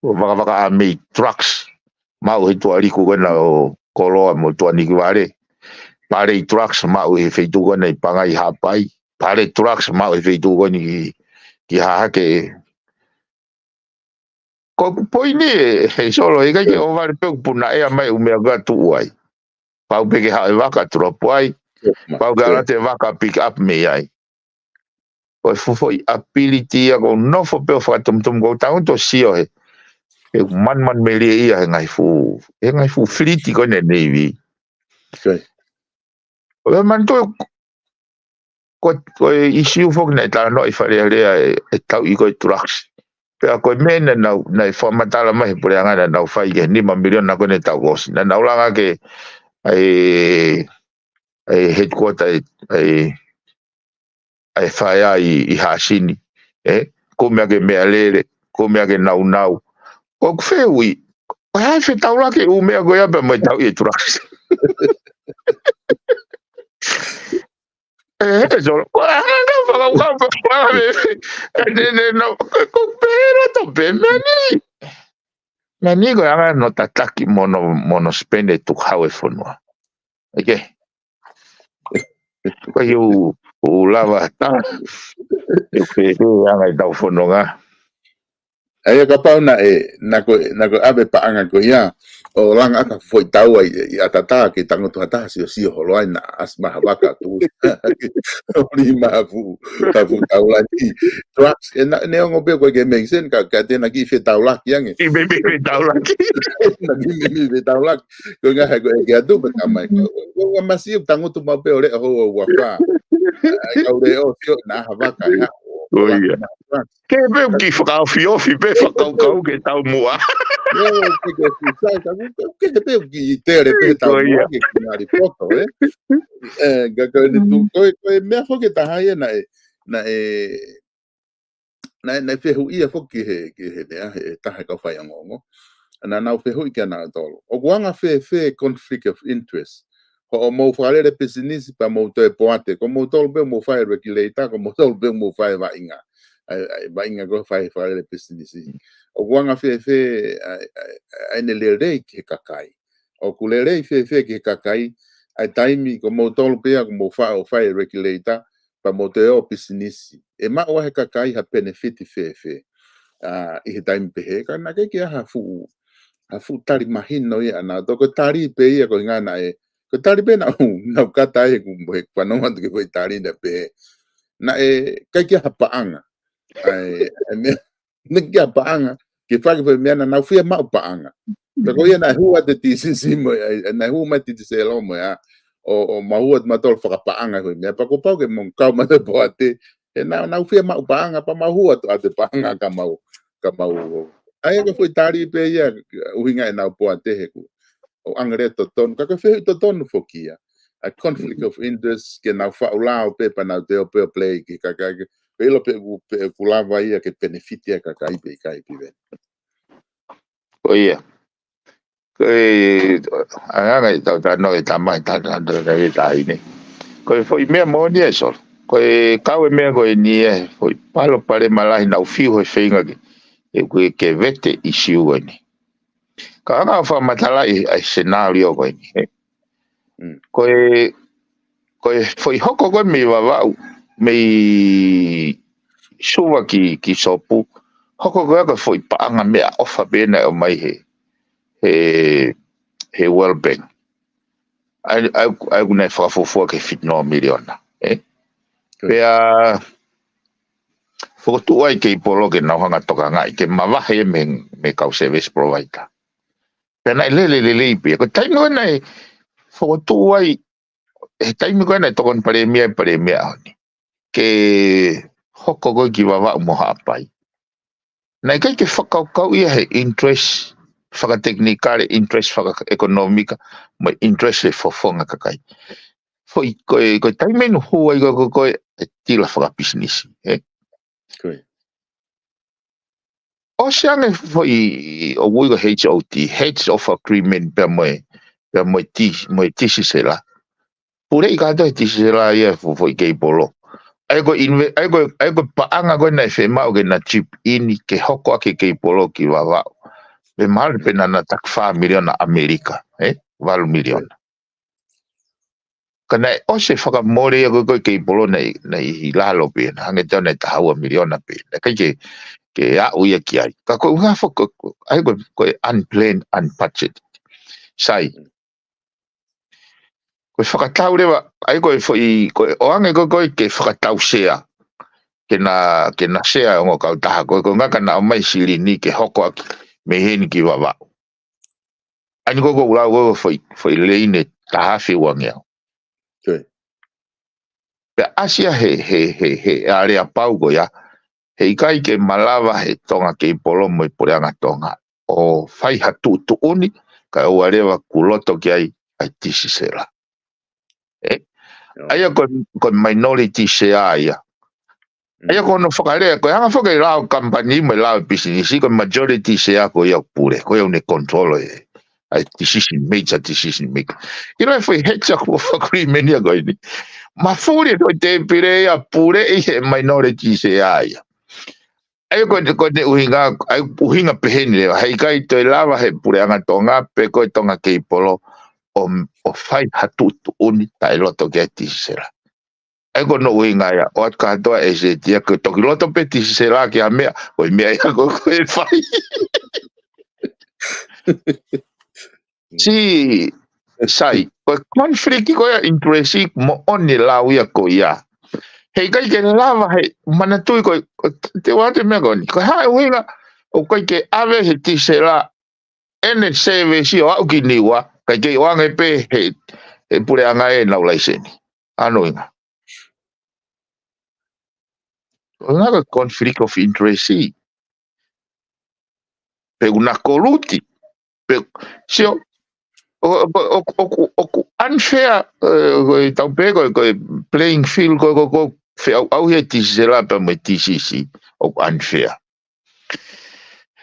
Vakavaka ʻa mei trucks, maʻu he tuʻa Liku ko ena ʻo Koloa mo tuʻa Nikivale. Paleti trucks, maʻu he feituʻu ko ena ʻi Pangai Haʻapai. Paleti trucks, maʻu he feituʻu ko eni ki, ki Hahake. Ko ʻeku poini ē, he Solo, ʻikai ke ʻohovale pē ʻoku puna ʻea mai ʻū meʻa ka tuʻu ai. Pau pē ke haʻu e vaka tuʻu ai. Pau ke ʻalu atu e vaka pick up mei ai. Ko e fuʻu foʻi ability ia ʻoku ou nofo pē ʻo fakatumutumu ʻoku ou tangutu ʻo sio he. He manman melie ia he ngaahi fuʻu, he ngaahi fuʻu filiti ko ena Navy. Okay. ʻO ia manatuʻi ko, ko e ʻisiū foki naʻe talanoaʻi Fale Alea e, e tauʻi ko e trucks. Pea ko e meʻa naʻa nau, naʻe fakamatala mai he puleʻanga naʻa nau fai ki he nima miliona ko ena taʻu kuo ʻosi. Naʻa nau langa ki he, ʻa e, ʻa e headquarter ʻa e, ʻa e, ʻa e faiʻanga ʻi, ʻi Hāsini. Ē? Ko e meʻa ke meʻalele, ko e meʻa ke naunau. Ko ʻeku fehuʻi, ko e hā e fetaulaki ʻū meʻa ko ia pea mo e tauʻi e trucks. Ē, he Solo, ko e hā e fakakaukau pē, fakakaukau pē, ē, ne, ne, no, ko, ko pē loto pē, meʻa ni. Meʻa ni ko e anga hono tataki mo hono, mo hono spend e tukuhau e fonua. Okay. Ko e ʻū, ʻū lava tā. ʻE pē, pē anga ʻetau fononga. ʻA ia kapau naʻe, naʻa ko, naʻa ko e ʻave paʻanga ko ia, ʻo langa ʻaki ha foʻi tau ai, ʻi ʻatatā ke tangutu ha taha sio sio holo ai naʻa ʻasi mai ha vaka tuʻu. ʻO lima ha fuʻu, ha fuʻu tau lani. Trucks, ʻe naʻa, neongo pē ʻoku ʻikai ke make sense, ka, ka te na kiʻi fetaulaki ange. Kiʻi meimei fetaulaki. Na kiʻi meimei fetaulaki. Ko e ngaahi ko e ke atu pē ka mai. Ko, ko, ko masi ʻoku tangutu maʻu pē ʻo leʻo hou ua fā. ʻAi kau leʻo sio naʻa ha vaka ia. Ko ia. Ke pē ʻoku kiʻi fakaofiofi pē fakakaukau ke tau muʻa. Ē, ke, ke, ke, sai, ka, ke, ke, ke pē ʻoku kiʻi tele pē tau Ko ia. muʻa ke kiʻi ngari poto, ē? Ē, ka ko e ni tu, ko e, ko e meʻa foki ʻe taha ia naʻe, naʻe, naʻe, naʻe fehuʻia foki he, ki he meʻa, he taha e kau faiongoongo. Naʻa nau fehuʻi kia nautolu. ʻOku anga fēfē conflict of interest. Hoʻomou fakalele pisinisi pea mou toe poate. Ko moutolu pē mou fai regulator, ko moutolu pē mou fai vaʻinga. ʻAi, ʻai, vaʻinga ko e fai fakalele pisinisi. ʻOku anga fēfē, ʻai, ʻai, ʻai ʻene lelei ki he kakai. ʻOku lelei fēfē ki he kakai, ʻai taimi ko moutolu pē ia, ko mou fai, ʻo fai regulator, pea mou toe ō pisinisi. ʻE maʻu ʻe he kakai ha benefit fēfē. ʻA, ʻi he taimi pehē, ka naʻe ʻikai ke ʻi ai ha fuʻu, ha fuʻu tali mahino ia ʻanautolu, ko e tali pē ia ko e ʻuhinga naʻe, ko e tali pē naʻa nau, nau kata ai he ku, he fanongo atu ki he foʻi tali naʻe pehē. Naʻe, ʻikai ke ʻi ai ha paʻanga. ʻAi, ʻai meʻa, naʻe ʻikai ke ʻi ai ha paʻanga, ke fai ki he foʻi meʻa naʻa nau fie maʻu paʻanga. Pea ko ia naʻe hū atu e TCC mo, ʻai, ʻai, naʻe hū mai TCL mo ia, ʻo, ʻo mau hū atu mautolu fakapaʻanga ko e meʻa, pea kuo pau ke mau kau mautolu poate, he naʻa, nau fie maʻu paʻanga, pea mau hū atu ʻa e paʻanga ka mau, ka mau. ʻAi ko e foʻi tali pē ia, ʻuhinga ʻenau poate he ku. ʻO anga lea totonu, ka ko e fehuʻi totonu foki ia. ʻA e conflict of interest, ke nau faʻu lao pē, pea nau toe ō pē ʻo play ki he kakai, ke, ke ʻilo pē ʻoku, pē ʻoku lava ia ke benefit ia e kakai pe ʻikai pē. Ko ia. Ko e, ʻa e anga ʻetau talanoa e tama, e talanoa e taʻahine. Ko e foʻi meʻa moʻoni ē Solo. Ko e kau e meʻa ko eni ē, foʻi palopalema lahi naʻa ku fiu he feinga ke, ʻe ke, ke vete e ʻisiū ko eni. Ka anga ʻo fakamatalaʻi ʻa e scenario ko eni, ē. Mm. Ko e, ko e foʻi hoko ko ē mei Vavaʻu, mei Suva ki, ki Sopu, hoko ko ē ko e foʻi paʻanga meʻaʻofa pē naʻe ʻomai he, he, he World Bank. ʻAi, ʻai, ʻai ʻoku ne fakafuofua ki he fitu noa miliona, ē? Good. Pea, fokotuʻu ai keipolo ke nau hanga tokangaʻi, ke mavahe mei, mei he kau service provider. Pea naʻe lele lelei pē. Ko e taimi ko ē naʻe fokotuʻu ai, he taimi ko ē naʻe tokoni palēmia, palēmia ʻaho ni. Ke hoko ko ē ki Vavaʻu mo Haʻapai. Naʻe ʻikai ke fakakaukau ia he interest fakatekinikale, interest fakaʻekonōmika, mo e interest ʻa e fofonga kakai. Foʻi ko e, ko e taimi ʻeni ʻoku hū ai ko e, ko e, ko e tila fakapisinisi, ē? Ko e. ʻOsi ange foʻi ʻoku ui ko e H O T, Heads of Agreement pea mo e, pea mo e T-, mo e Tisisela. Puleʻi kātoa ʻe Tisisela ia fo-, foʻi keipolo. ʻA ia ko e inve-, ʻa ia ko e, ʻa ia ko e paʻanga ko ē naʻe fiemaʻu ke na chip in ke hoko ʻaki e keipolo ki Vavaʻu. Pe mahalo pē naʻa na taki fā miliona ʻAmelika, ē? Valu miliona. Ka naʻe ʻosi e fakamole ia ko e, ko e keipolo naʻe, naʻe ʻi lalo pē, naʻe hangē tofu naʻe taha ua miliona pē. Naʻe ʻikai ke, ke aʻu ia ki ai. Ka ko e ʻuhinga foki ko e, ko e, ʻa ia ko e, ko e unplanned, unbudgeted. Sai. Ko e fakatau leva, ʻa ia ko e foʻi, ko e ʻoange ko e, ko e ke fakatau sea. Ke na, ke na sea e ongo kautaha, ko e, ko e ʻuhinga ka na ʻomai silini ke hoko ʻaki mei heni ki Vavaʻu. ʻA eni ko e, ko e ʻulau ko e foʻi, foʻi leine taha afe uangeau. Ko e. Pea ʻasi ia he, he, he, he aleapau ko ia, heʻikai ke malava he Tonga Keipolo mo e Puleʻanga Tonga ʻo fai ha tuʻutuʻuni, kae ʻoua leva kuo loto ki ai ʻa e Tisisela. Ē? ʻIo. ʻA ia ko, ko e minority share ia. ʻA ia ko hono fakalea, ko e anga foki e lao kamupani mo e lao pisinisi, ko e majority share ko ia ʻoku pule, ko ia ʻoku ne control e, ʻa e decision, major decision maker. ʻIlo e foʻi heads of agreement ia ko eni. Mafuli e foʻi tēpile ia puleʻi he minority share ia. ʻA ia ko e, ko e ʻuhinga, ʻa ia ʻuhinga pehē ni leva, heʻikai toe lava he Puleʻanga Tonga pe ko e Tonga Keipolo ʻo, ʻo fai ha tuʻutuʻuni taʻeloto ki ai Tisisela. ʻA ia ko hono ʻuhinga ia, ʻoatu kātoa e ʻesetia, ko e toki loto pē Tisisela ki ha meʻa, ko e meʻa ia ko, ko e fai. Si, sai, ko e conflict ko ia interest moʻoni e lau ia ko ia. Heʻikai ke lava he, manatuʻi ko e, ko e, te u ʻoatu e meʻa ko eni. Ko e hā e ʻuhinga, ʻoku ʻikai ke ʻave he Tisisela ʻene service ʻo aʻu ki Niua, kae kei ʻoange pē he, he Puleʻanga ʻenau laiseni. Hano ʻuhinga. ʻUhinga ko e conflict of interest. Pe ʻoku na koluti. Pe, sio, ʻo, ʻo, ʻo, ʻoku, ʻoku unfair, ē, ko e tau pehē ko e, ko e playing field ko e, ko e, ko e feʻauʻauhi ʻa e Tisisela pea mo e T C C. ʻOku unfair.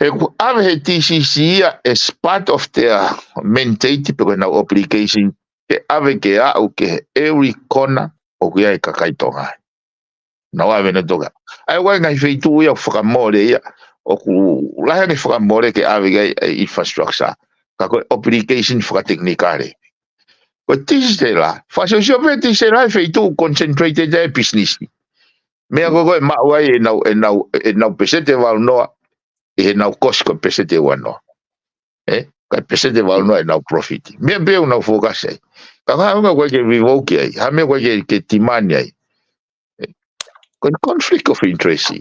He kuo ʻave he T C C ia as part of their mandate pe ko ʻenau obligation ke ʻave ke aʻu ki he every corner ʻoku ʻi ai e kakai Tonga. Nau ʻave nautolu. ʻA ia ʻoku ʻi ai e ngaahi feituʻu ia ʻoku fakamole ia, ʻoku lahi ange fakamole ke ʻave ki ai e infrastructure. Ka ko e obligation fakatekinikale. Ko e Tisisela, fakasiosio pē Tisisela he feituʻu concentrated ai e business. Meʻa ko e, ko e maʻu ai ʻenau, ʻenau, ʻenau peseti ʻe valu noa, ʻi heʻenau cost ko e peseti ʻe ua noa. Ē? Ka peseti ʻe valu noa ʻenau profit. Meʻa pē ʻoku nau focus ai. Ka ko e ʻuhinga ʻoku ʻikai ke revoke ai. Ha meʻa ʻoku ʻikai ke, ke demand ai. Ē? Ko e conflict of interest.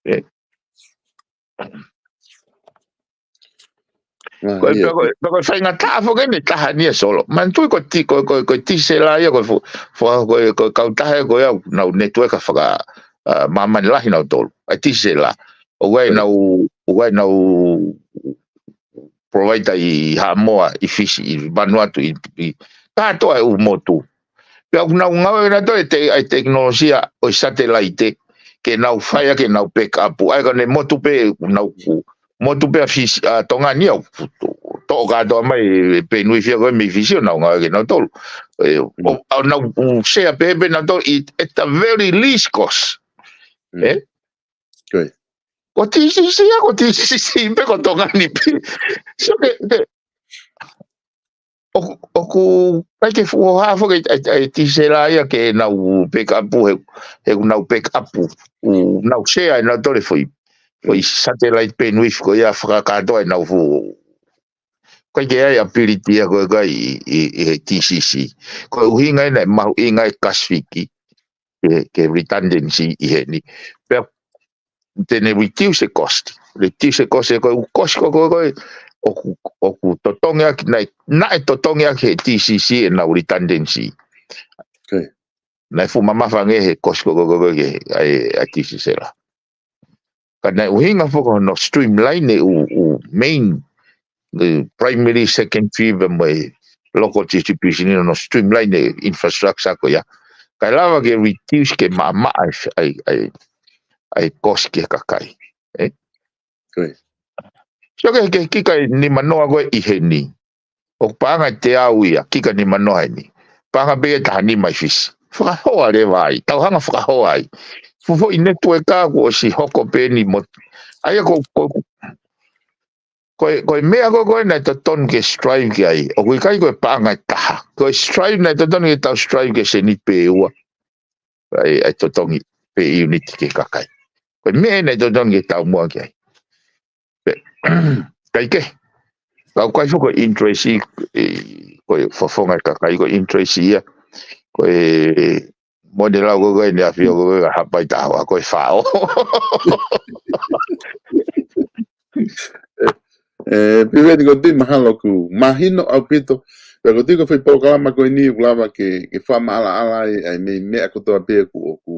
Ē? Ko e, ko e, ko e faingataʻa foki eni taha ni ʻa Solo. Manatuʻi ko e Ti-, ko e, ko e, ko e Tisisela ia ko e fo-, fo-, ko e, ko e kautaha ko ia ʻoku nau network faka, ā, māmani lahi nautolu. ʻA e Tisisela. ʻOku ʻi ai ʻenau, ʻoku ʻi ai ʻenau provider ʻi Haʻamoa, ʻi Fisi, ʻi Vanuatu, ʻi, ʻi kātoa e ʻū motu. Pea ʻoku nau ngāueʻaki nautolu e te-, ʻa e tekinolosia ʻo e satellite, ke nau fai ʻaki ʻenau backup. ʻA ia ka ne motu pē, nau ku-, motu pē ʻa Fisi, ʻa Tonga ni ʻoku to-, toʻo kātoa mai e pendwidth ia ko ē mei Fisi ʻo nau ngāueʻaki nautolu. Ē, ʻo, ʻa nau share pē pē nautolu, i, at the very least cost. Ē? Ko e T C C ia, ko e T C C pē ko Tonga ni pē. So ke, ke, ʻoku, ʻoku ʻikai ke fuʻu hohaʻa foki ʻa e, ʻa e, ʻa e Tisisela ia ke nau backup he, he ʻoku nau backup, ʻoku nau share ʻe nautolu e foʻi, foʻi satellite bandwidth ko ia fakakātoa ʻenau fuʻu. ʻIkai ke ʻi ai ability ia ko ē ʻi, ʻi, ʻi he T C C. Ko e ʻuhinga ia naʻe mahuʻinga e Kasifiki, ke, ke redundancy ʻi heni. Pea te ne reduce e cost. Reduce e cost, ē, ko e ʻū cost ko ē, ko ē, ʻoku, ʻoku totongi ʻaki, naʻe, naʻe totongi ʻaki he T C C ʻenau redundancy. Naʻe fuʻu mamafa ange he cost ko ē, ko ē, ko ē, ʻa e, ʻa e Tisisela. Ka naʻe ʻuhinga foki hono streamline e ʻū, ʻū main, eh, primary, secondary, pea mo e local distribution, ʻi hono streamline e infrastructure ko ia. Kae lava ke reduce ke maʻamaʻa ʻa e, ʻa e, ʻa e, ʻa e cost ki he kakai. Eh? Ko ia. So ke, ke kika ʻe nimanoa ko ē ʻi heni. ʻOku paʻanga ʻe teau ia, kika nimanoa heni. Paʻanga pē ʻe taha nima ʻi Fisi. Fakahoa leva ai, tau hanga fakahoa ai. Fuʻu foʻi network ʻoku ʻosi hoko pē ni mo. ʻA ia ko, ko, ko e, ko e meʻa ko ē ko ē naʻe totonu ke strive ki ai. ʻOku ʻikai ko e paʻanga ʻe taha. Ko e strive naʻe totonu ke tau strive ki he seniti pē ʻe ua. ʻA e, ʻa e totongi pē unit ki he kakai. Ko e meʻa naʻe totonu ke tau muʻa ki ai. Pea, ʻikai ke. Kau kai fo ko e interest ʻi, ʻi, ko e fofonga e kakai, ko e interest ia. Ko e, mo ne lau ko ē ko ē ne afio ko ē ka hapai tawa, ko e fao. Eh, Piveni, ʻoku ou tui mahalo ʻoku mahino ʻaupito. Pea ʻoku ou tui ko e foʻi polokalama ko eni ʻoku lava ke, ke fakamaʻalaʻala ai, ʻa e meʻa, meʻa kotoa pē ʻoku, ʻoku,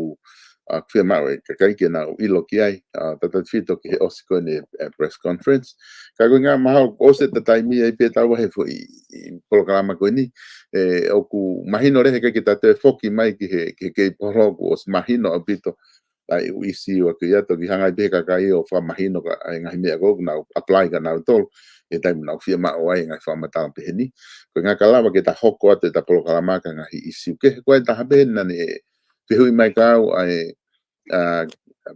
ʻa, fiemaʻu ʻe he kakai ke nau ʻilo ki ai. ʻA, tautautefito ki he ʻosi ko eni e, e press conference. Ka ko e ʻuhinga mahalo ʻosi e taimi ai pē tau he foʻi, ʻi polokalama ko eni. Eh, ʻoku mahino leva he ʻikai ke ta toe foki mai ki he, ki he kei polo ʻoku ʻosi mahino ʻaupito ʻa e ʻū ʻisiū ʻoku ʻi ai, toki hanga ai pē he kakai ʻo fakamahino ka, ʻa e ngaahi meʻa ko ē ʻoku nau apply kia nautolu, he taimi ʻoku nau fiemaʻu ai e ngaahi fakamatala pehē ni. Ko e ʻuhinga ka lava ke ta hoko atu ʻeta polokalama ki he ngaahi ʻisiū kehe, ko e taha pē naʻa ne fehuʻi mai kia au ʻa e, ʻa,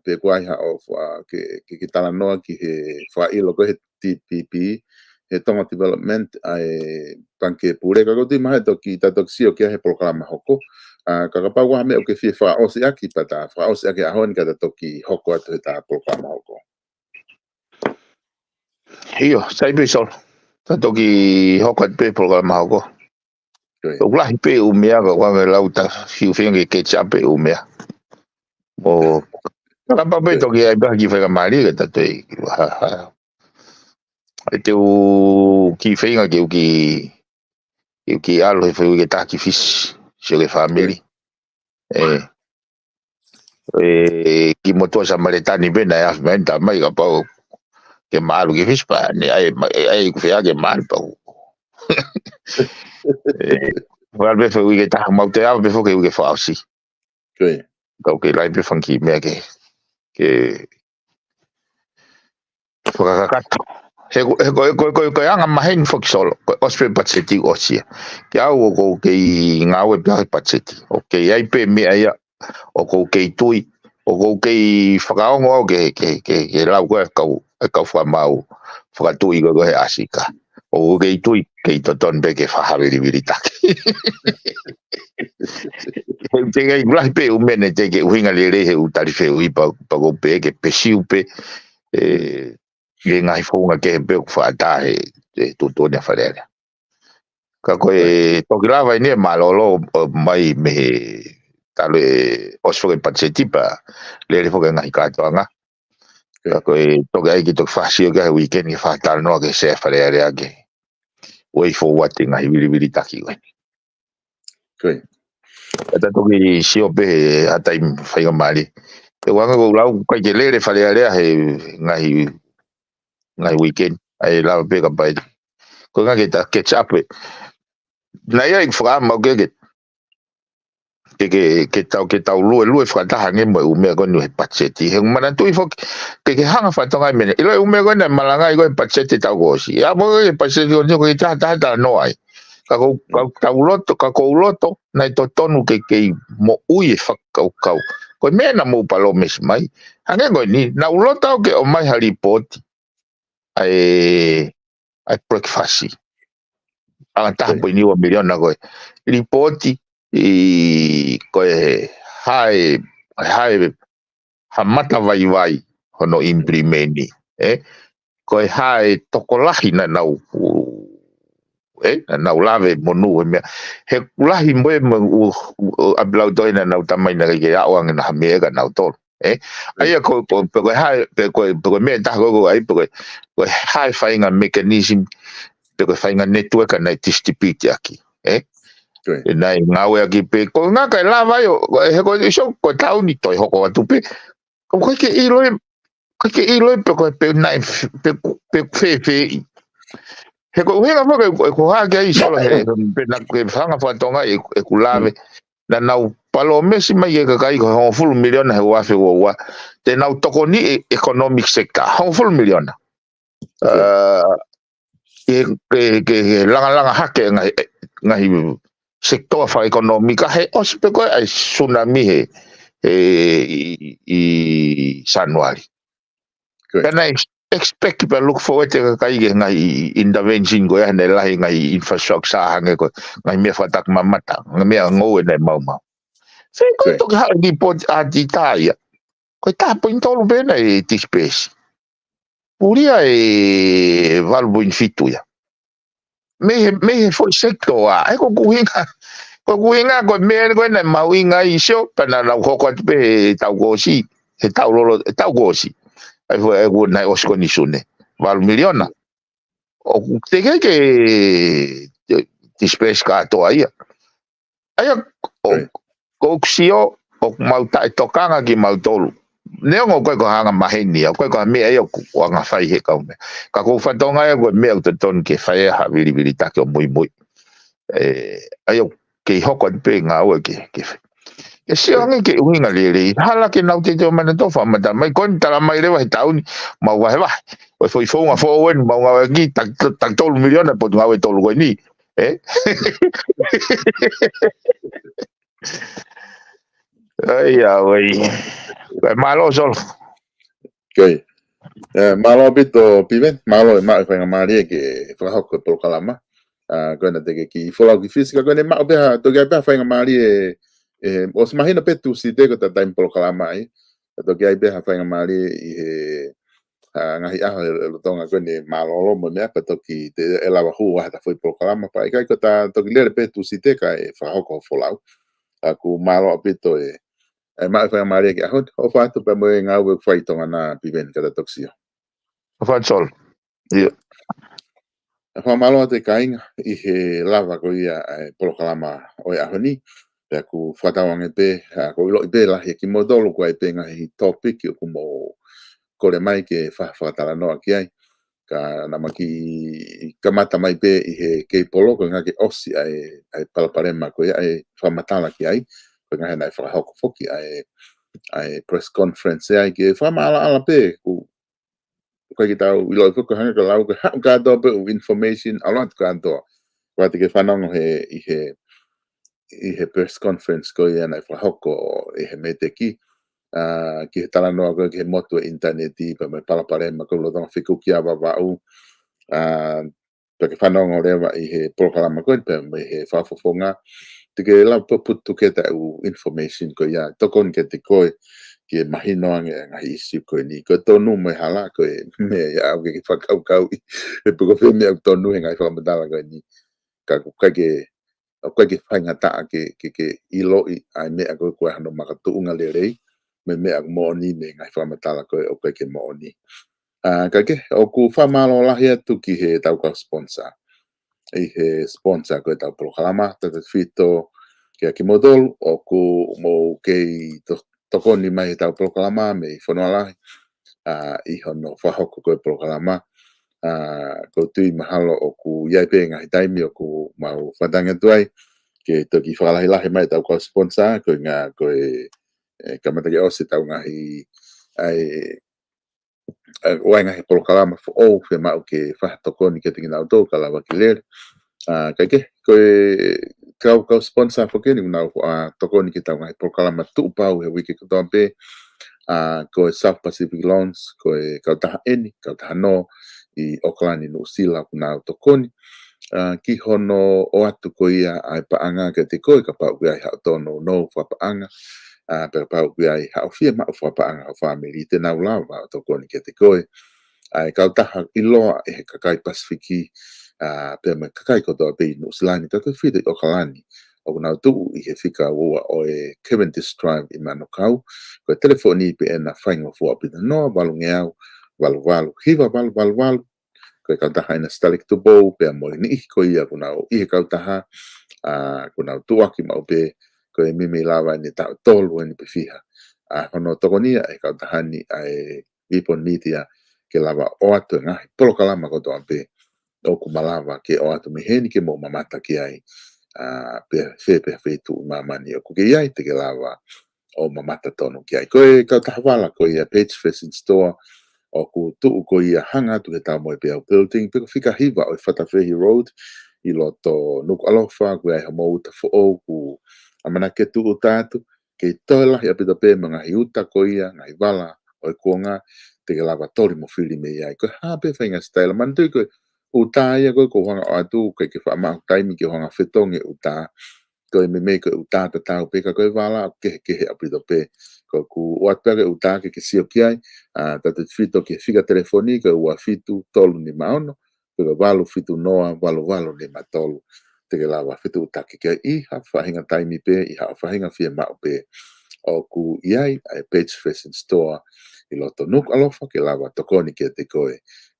pe ʻoku ʻi ai haʻo, ʻa, ke, ke, ke talanoa ki he fakaʻilo ko ē he T P P, he Tonga Development, ʻa e Pangikē Pule, ka ʻoku ou tui mahalo toki, ta toki sio ki ai he polokalama hoko. ʻA, ka kapau ʻoku ʻi ai ha meʻa ʻoku ke fie fakaʻosi ʻaki, pea ta fakaʻosi ʻaki he ʻaho ni ka ta toki hoko atu heʻeta polokalama hoko. ʻIo, sai pē Solo. Ta toki hoko atu pē polokalama hoko. Ko ia. ʻOku lahi pē ʻū meʻa ka ʻoku ʻi ai e lau ta fiu feinga ke catch up pē ʻū meʻa. Mo, ka kapau pē toki ʻi ai pē ha kiʻi faingamālie ke ta toe, ha, ha. ʻE te u kiʻi feinga ke u kiʻi, ke u kiʻi ʻalu he foʻi uike ʻe taha ki Fisi, sio ki he fāmili. ʻE, ʻe, kiʻi motuʻa Samaletani pē naʻe afi mai, ta mai kapau ke ma ʻalu ki Fisi pea ne ʻai, ma, ʻe, ʻai ʻeku fea ke ma ʻalu pau. ʻE, ʻalu pē foʻi uike ʻe taha, mau toe ʻalu pē foki he uike fakaʻosi. Ko ia. Kau ke lai pē fanga kiʻi meʻa ke, ke fakakakato. He ko, he ko, ko, ko, ko e anga maheni foki Solo, ko e ʻosi pē patiseti ʻosi ia. Ke au ʻoku ou kei ngāue pē he patiseti. ʻOku kei ʻi ai pē meʻa ia, ʻoku ou kei tui, ʻoku ou kei fakaongo au ke, ke, ke, ke lau ko ē kau, e kau fakamaau fakatuʻi ko ē ko ē he ʻAsika. ʻOku ou kei tui, kei totonu pē ke fakavilivilitaki. He te kei lahi pē ʻū meʻa ne te ke ʻuhinga lelei he ʻū tali fehuʻi pea, pea ʻoku ou pehē ke pursue pē, ʻe, ʻi he ngaahi founga kehe pē ʻoku fakaʻatā he, he tuʻutuʻuni ʻa Fale Alea. Ka ko e toki lava eni ʻe mālōlō, ʻo, mai mei he talu e ʻosi foki e patiseti pea lele foki e ngaahi kātoanga. Ka ko e toki ʻai ke toki fakasio ki ai he weekend ke fakatalanoa ki he Sea Fale Alea ke way forward e ngaahi vilivilitaki ko ē. Ko ia. Ka ta toki sio pē he ha taimi faingamālie. He ʻoku ʻikai ke u lau, ʻikai ke lele Fale Alea he ngaahi, ngaahi weekend. ʻAi lava pē ka pai. Ko e ʻuhinga ke ta catch up ē. Naʻe ʻi ai ʻeku fakaʻamu ke, ke, ke, ke, ke tau, ke tau luelue fakataha ange mo e ʻū meʻa ko eni he patiseti. He ʻoku manatuʻi foki, ke, ke hanga fakatonga e meʻa ni. ʻIlo e ʻū meʻa ko eni naʻe malangaʻi ko ē he patiseti taʻu kuo ʻosi. ʻA mo e patiseti ko eni ʻoku ʻikai ke taha, taha talanoa ai. Ka ko, ka tau loto, ka ko u loto, naʻe totonu ke kei moʻui e fakakaukau. Ko e meʻa naʻa mou palōmesi mai. Hangē ko eni, naʻa ku loto au ke ʻomai ha lipooti. ʻA e, ʻa e breakfast. ʻA e taha poini ua miliona ko ē. Lipooti ʻi ko e hā e, hā e, ha matavaivai hono implement ē. Ko e hā e tokolahi naʻa nau, ē, naʻa nau lave monū he meʻa. He lahi mo e mo, ʻapilau toe naʻa nau tamai naʻe ʻikai ke aʻu ange naʻa ha meʻa ka nautolu. Ē? ʻA ia ko, ko, pe ko e hā, pe ko, pe ko e meʻa ʻe taha ko, ko ai, pe ko, ko e hā e faʻahinga mechanism, pe ko e faʻahinga network naʻe distribute ʻaki. Ē? Ko ia. Naʻe ngāueʻaki pē, ko e ʻuhinga kae lava ai ʻo, ko e, he ko e, so, ko e taʻu ni toe hoko atu pē. Ka ʻoku ʻikai ke ʻilo ē, ʻikai ke ʻilo ē pe ko e, pe naʻe, pe ko, pe fēfē. He ko e ʻuhinga foki ʻeku hā ki ai Solo he, pe naʻa ke hanga fakatonga ʻeku, ʻeku lave. Naʻa nau palōmesi mai e kakai ko e hongofulu miliona he ua afe ua ua. Te nau tokoni e economic sector. Hongofulu miliona. ʻA, ke, ke, ke langalanga hake ngaahi, ngaahi sekitoa fakaʻekonōmika he ʻosi pē ko ē ʻa e tsunami he, he ʻi, ʻi Sānuali. Pea naʻe ex-, expect pea look forward e kakai ki he ngaahi intervention ko ia naʻe lahi ngaahi infrastructure hangē ko e ngaahi meʻa fakatakimamata, ngaahi meʻa ngoue naʻe maumau. Fē ko e toki haʻu e report ʻa e tā ia. Ko e taha poini tolu pē naʻe disperse. Pulia e valu poini fitu ia. Mei he, mei he foʻi sekitoa, ʻa e ko ʻeku ʻuhinga, ko ʻeku ʻuhinga, ko e meʻa ko ē naʻe mahuʻinga ai Sio, pea naʻa nau hoko atu pē he taʻu kuo ʻosi, he taʻu lolo, he taʻu kuo ʻosi. ʻA e foʻi, ʻa e ko ē naʻe ʻosi ko eni Sune. Valu miliona. ʻOku teʻeki ke, ke disperse kātoa ia. ʻA ia, ʻo, ko ʻeku sio, ʻoku mau taʻetokanga kimautolu. Neongo ko e ko e hanga maheni, ʻa ko e ko e meʻa ia ʻoku, ʻoku anga fai he kau meʻa. Ka ko e fatongia ia ko e meʻa ʻoku totonu ke fai ha vilivilitaki ʻo muimui. ʻE, ʻa ia ʻoku kei hoko atu pē ngāue ke, ke, ke sio ange ke ʻuhinga lelei. Hala ke nau te te o mana tō fakamatala mai, ko eni tala mai leva he taʻu ni, mau vahevahe. ʻO e foʻi founga foʻou eni, mau ngāue ki, taʻu, taʻu tolu miliona potu ngāue tolu ko eni. ʻE? ʻAi, ʻa, ʻoi. ʻAi, mālō, Solo. Ko ia. ʻE, mālō ʻaupito, Piven, mālō e maʻu e faingamālie ke fakahoko e polokalama. ʻA, ko ena te ke kiʻi folau ki Fisi, ka ko ena maʻu pē ha, toki ʻai pē ha faingamālie, ʻe, ʻosi mahino pē Tūsite ko e taimi polokalama ai. Ka toki ʻai pē ha faingamālie ʻi he, ʻa, ngaahi ʻaho he lolotonga ko eni mālōlō mo e meʻa pea toki te ʻe lava hū ʻa ha ta foʻi polokalama pea ʻikai ko e ta toki lele pē Tūsite kae fakahoko ho folau. ʻA, ʻoku mālō ʻaupito e, ʻe maʻu e faingamālie ki he ʻaho ni, ʻofa atu pea mo e ngāue ʻoku fai ʻi Tonga na Piven ka ta toki sio. ʻOfa atu Solo. ʻIo. ʻE fakamālō atu e kāinga ʻi he lava ko ia ʻa e polokalama ʻo e ʻaho ni. Pea ʻoku fakatauange pē, ʻa, ʻoku ou ʻiloʻi pē lahi e kimoutolu ko e ʻai pē ngaahi topic ʻoku mou kole mai ke fa-, fakatalanoa ki ai. Ka naʻa ma kiʻi kamata mai pē ʻi he kei polo, ko e ʻuhinga ke ʻosi ʻa e, ʻa e palopalema ko ia ʻa e fakamatala ki ai. Ko e ʻuhinga he naʻe fakahoko foki ʻa e, ʻa e press conference ʻe ʻai ke fakamaʻalaʻala pē, ʻoku ʻikai ke tau ʻiloʻi foki ko e hanga ka lau ke haʻu kātoa pē ʻū information, ʻalu atu kātoa. Ko e te ke fanongo he, ʻi he, ʻi he press conference ko ia naʻe fakahoko ʻi he METEC, ʻa, ki he talanoa ko ē ki he motu e ʻinitaneti, pea mo e palopalema ko e lolotonga fekuki ʻa Vavaʻu, ʻa, pea ke fanongo leva ʻi he polokalama ko ē, pea mo e he fakafofonga, te ke lava pē put together ʻū information ko ia, tokoni kiate koe, ke mahino ange e ngaahi issue ko eni. Ko e tonu mo e hala, ko e meʻa ia ʻoku ke fakakaukauʻi, he pe ko fē meʻa ʻoku tonu he ngaahi fakamatala ko eni. Ka ʻoku ʻikai ke, ʻoku ʻikai ke faingataʻa ke, ke, ke ʻiloʻi ʻa e meʻa ko ē ko e hano makatuʻunga lelei, mo e meʻa ʻoku moʻoni mo e ngaahi fakamatala ko ē ʻoku ʻikai ke moʻoni. ʻA, ka ke, ʻoku fakamālō lahi atu ki he tau kau sponsor. ʻI he sponsor ko e tau polokalama, tautefito kia kimoutolu, ʻoku mou kei to-, tokoni mai he tau polokalama, mei fonua lahi, ʻa, ʻi hono fakahoko ko e polokalama. ʻA, ʻoku ou tui mahalo ʻoku ʻi ai pē ngaahi taimi ʻoku mau fakatangi atu ai, ke toki fakalahilahi mai tau kau sponsor, ko e ʻuhinga ko e, ʻe, kamata ke ʻosi tau ngaahi, ʻa e, ʻa e, ʻoku ʻi ai ngaahi polokalama foʻou fiemaʻu ke fakatokoni kiate kinautolu ka lava ke lele. ʻA, ka ke, ko e kau, kau sponsor foki eni ʻoku nau, ʻa, tokoni ki he tau ngaahi polokalama tuʻupau he uike kotoa pē. ʻA, ko e South Pacific Loans, ko e kautaha eni, kautaha nō ʻi ʻOkalani, Nuʻusila, ʻoku nau tokoni. ʻA, ki hono ʻoatu ko ia ʻa e paʻanga kiate koe, kapau ʻoku ʻi ai haʻo tōnounou fakapaʻanga, ʻa, pea kapau ʻoku ʻi ai haʻo fiemaʻu fakapaʻanga ho fāmili te nau lava ʻo tokoni kiate koe. ʻA e kautaha ʻiloa ʻe he kakai Pasifiki, ʻa, pea mo e kakai kotoa pē ʻi Nuʻusila ni, tautefito ʻi ʻOkalani, ʻoku nau tuʻu ʻi he fika ua ua ʻo e Cavendish Drive ʻi Manukau. Ko e telefoni pē ena faingofua ʻaupito noa, valungeau, valu valu, hiva valu valu valu. Ko e kautaha ʻena Stalek Tupou, pea mo e niʻihi ko ia ʻoku nau ʻi he kautaha, ʻa, ʻoku nau tuʻuaki maʻu pē, ko e meimei lava eni taʻu tolu eni pe fiha. ʻA, hono tokonia ʻe he kautaha ni ʻa e Vipon Media, ke lava ʻoatu e ngaahi polokalama kotoa pē ʻoku malava ke ʻoatu mei heni ke mou mamata ki ai, ʻa, pea fē pē ha feituʻu ʻi māmani ʻoku ke ʻi ai te ke lava ʻo mamata tonu ki ai. Ko e kautaha vala ko ia Page Fashion Store, ʻoku tuʻu ko ia hanga atu he Taumoepeau Building, pe ko e fika hiva ʻo e Fatafehi Road, ʻi loto Nukuʻalofa, ʻoku ʻi ai hoʻomou uta foʻou ʻoku ʻamanaki ke tuʻu atu, kei toe lahi ʻaupito pē mo e ngaahi uta ko ia, ngaahi vala ʻo e kuonga, te ke lava toli mo fili mei ai. Ko e hā pē faʻahinga sitaila, manatuʻi ko e uta ia ko ē ʻoku ou hanga ʻo ʻoatu, ʻikai ke faʻa maʻu taimi ke u hanga ʻo fetongi e uta, ko e meimei ko e uta tatau pē ka ko e vala ʻoku kehekehe ʻaupito pē. Ko ʻeku ʻoatu pē ʻa e uta ke ke sio ki ai, ʻa, tautautefito ki he fika telefoni ko e ua fitu tolu nima ono, pe ko e valu fitu noa valu valu nima tolu. Te ke lava fetuʻutaki ki ai ʻi ha faʻahinga taimi pē, ʻi ha faʻahinga fiemaʻu pē. ʻOku ʻi ai ʻa e Page Fashion Store ʻi loto Nukuʻalofa ke lava tokoni kiate koe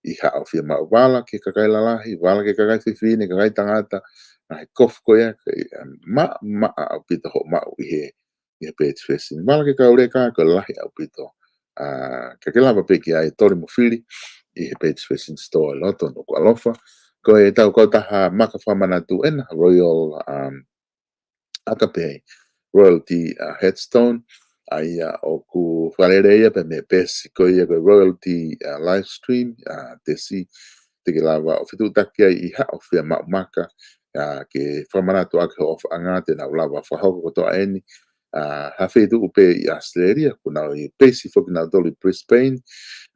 ʻi haʻo fiemaʻu vala ki he kakai lalahi, vala ki he kakai fefine, kakai tangata, ngaahi kofu ko ia, ke, ʻa, maʻa, maʻa ʻaupito hoʻo maʻu ʻi he, ʻi he Page Fashion. Vala ki he kau leka ko e lahi ʻaupito. ʻA, ka ke lava pē ki ai toli mo fili ʻi he Page Fashion Store ʻi loto Nukuʻalofa. Ko ʻetau kautaha maka fakamanatu ena, Royal, um, Akape, Royalty, ʻa, Headstone, ʻa ia ʻoku fakalele ia pē mei he peesi ko ia ko e Royalty, ʻa, Livestream, ʻa, Tesi, te ke lava ʻo fetuʻutaki ai ʻi haʻo fiemaʻu maka, ʻa, ke fakamanatu ʻaki hoʻo ʻofaʻanga te nau lava fakahoko kotoa eni, ʻa, ha feituʻu pē ʻi ʻAositelēlia, ʻoku nau ʻi peesi foki nautolu ʻi Brisbane,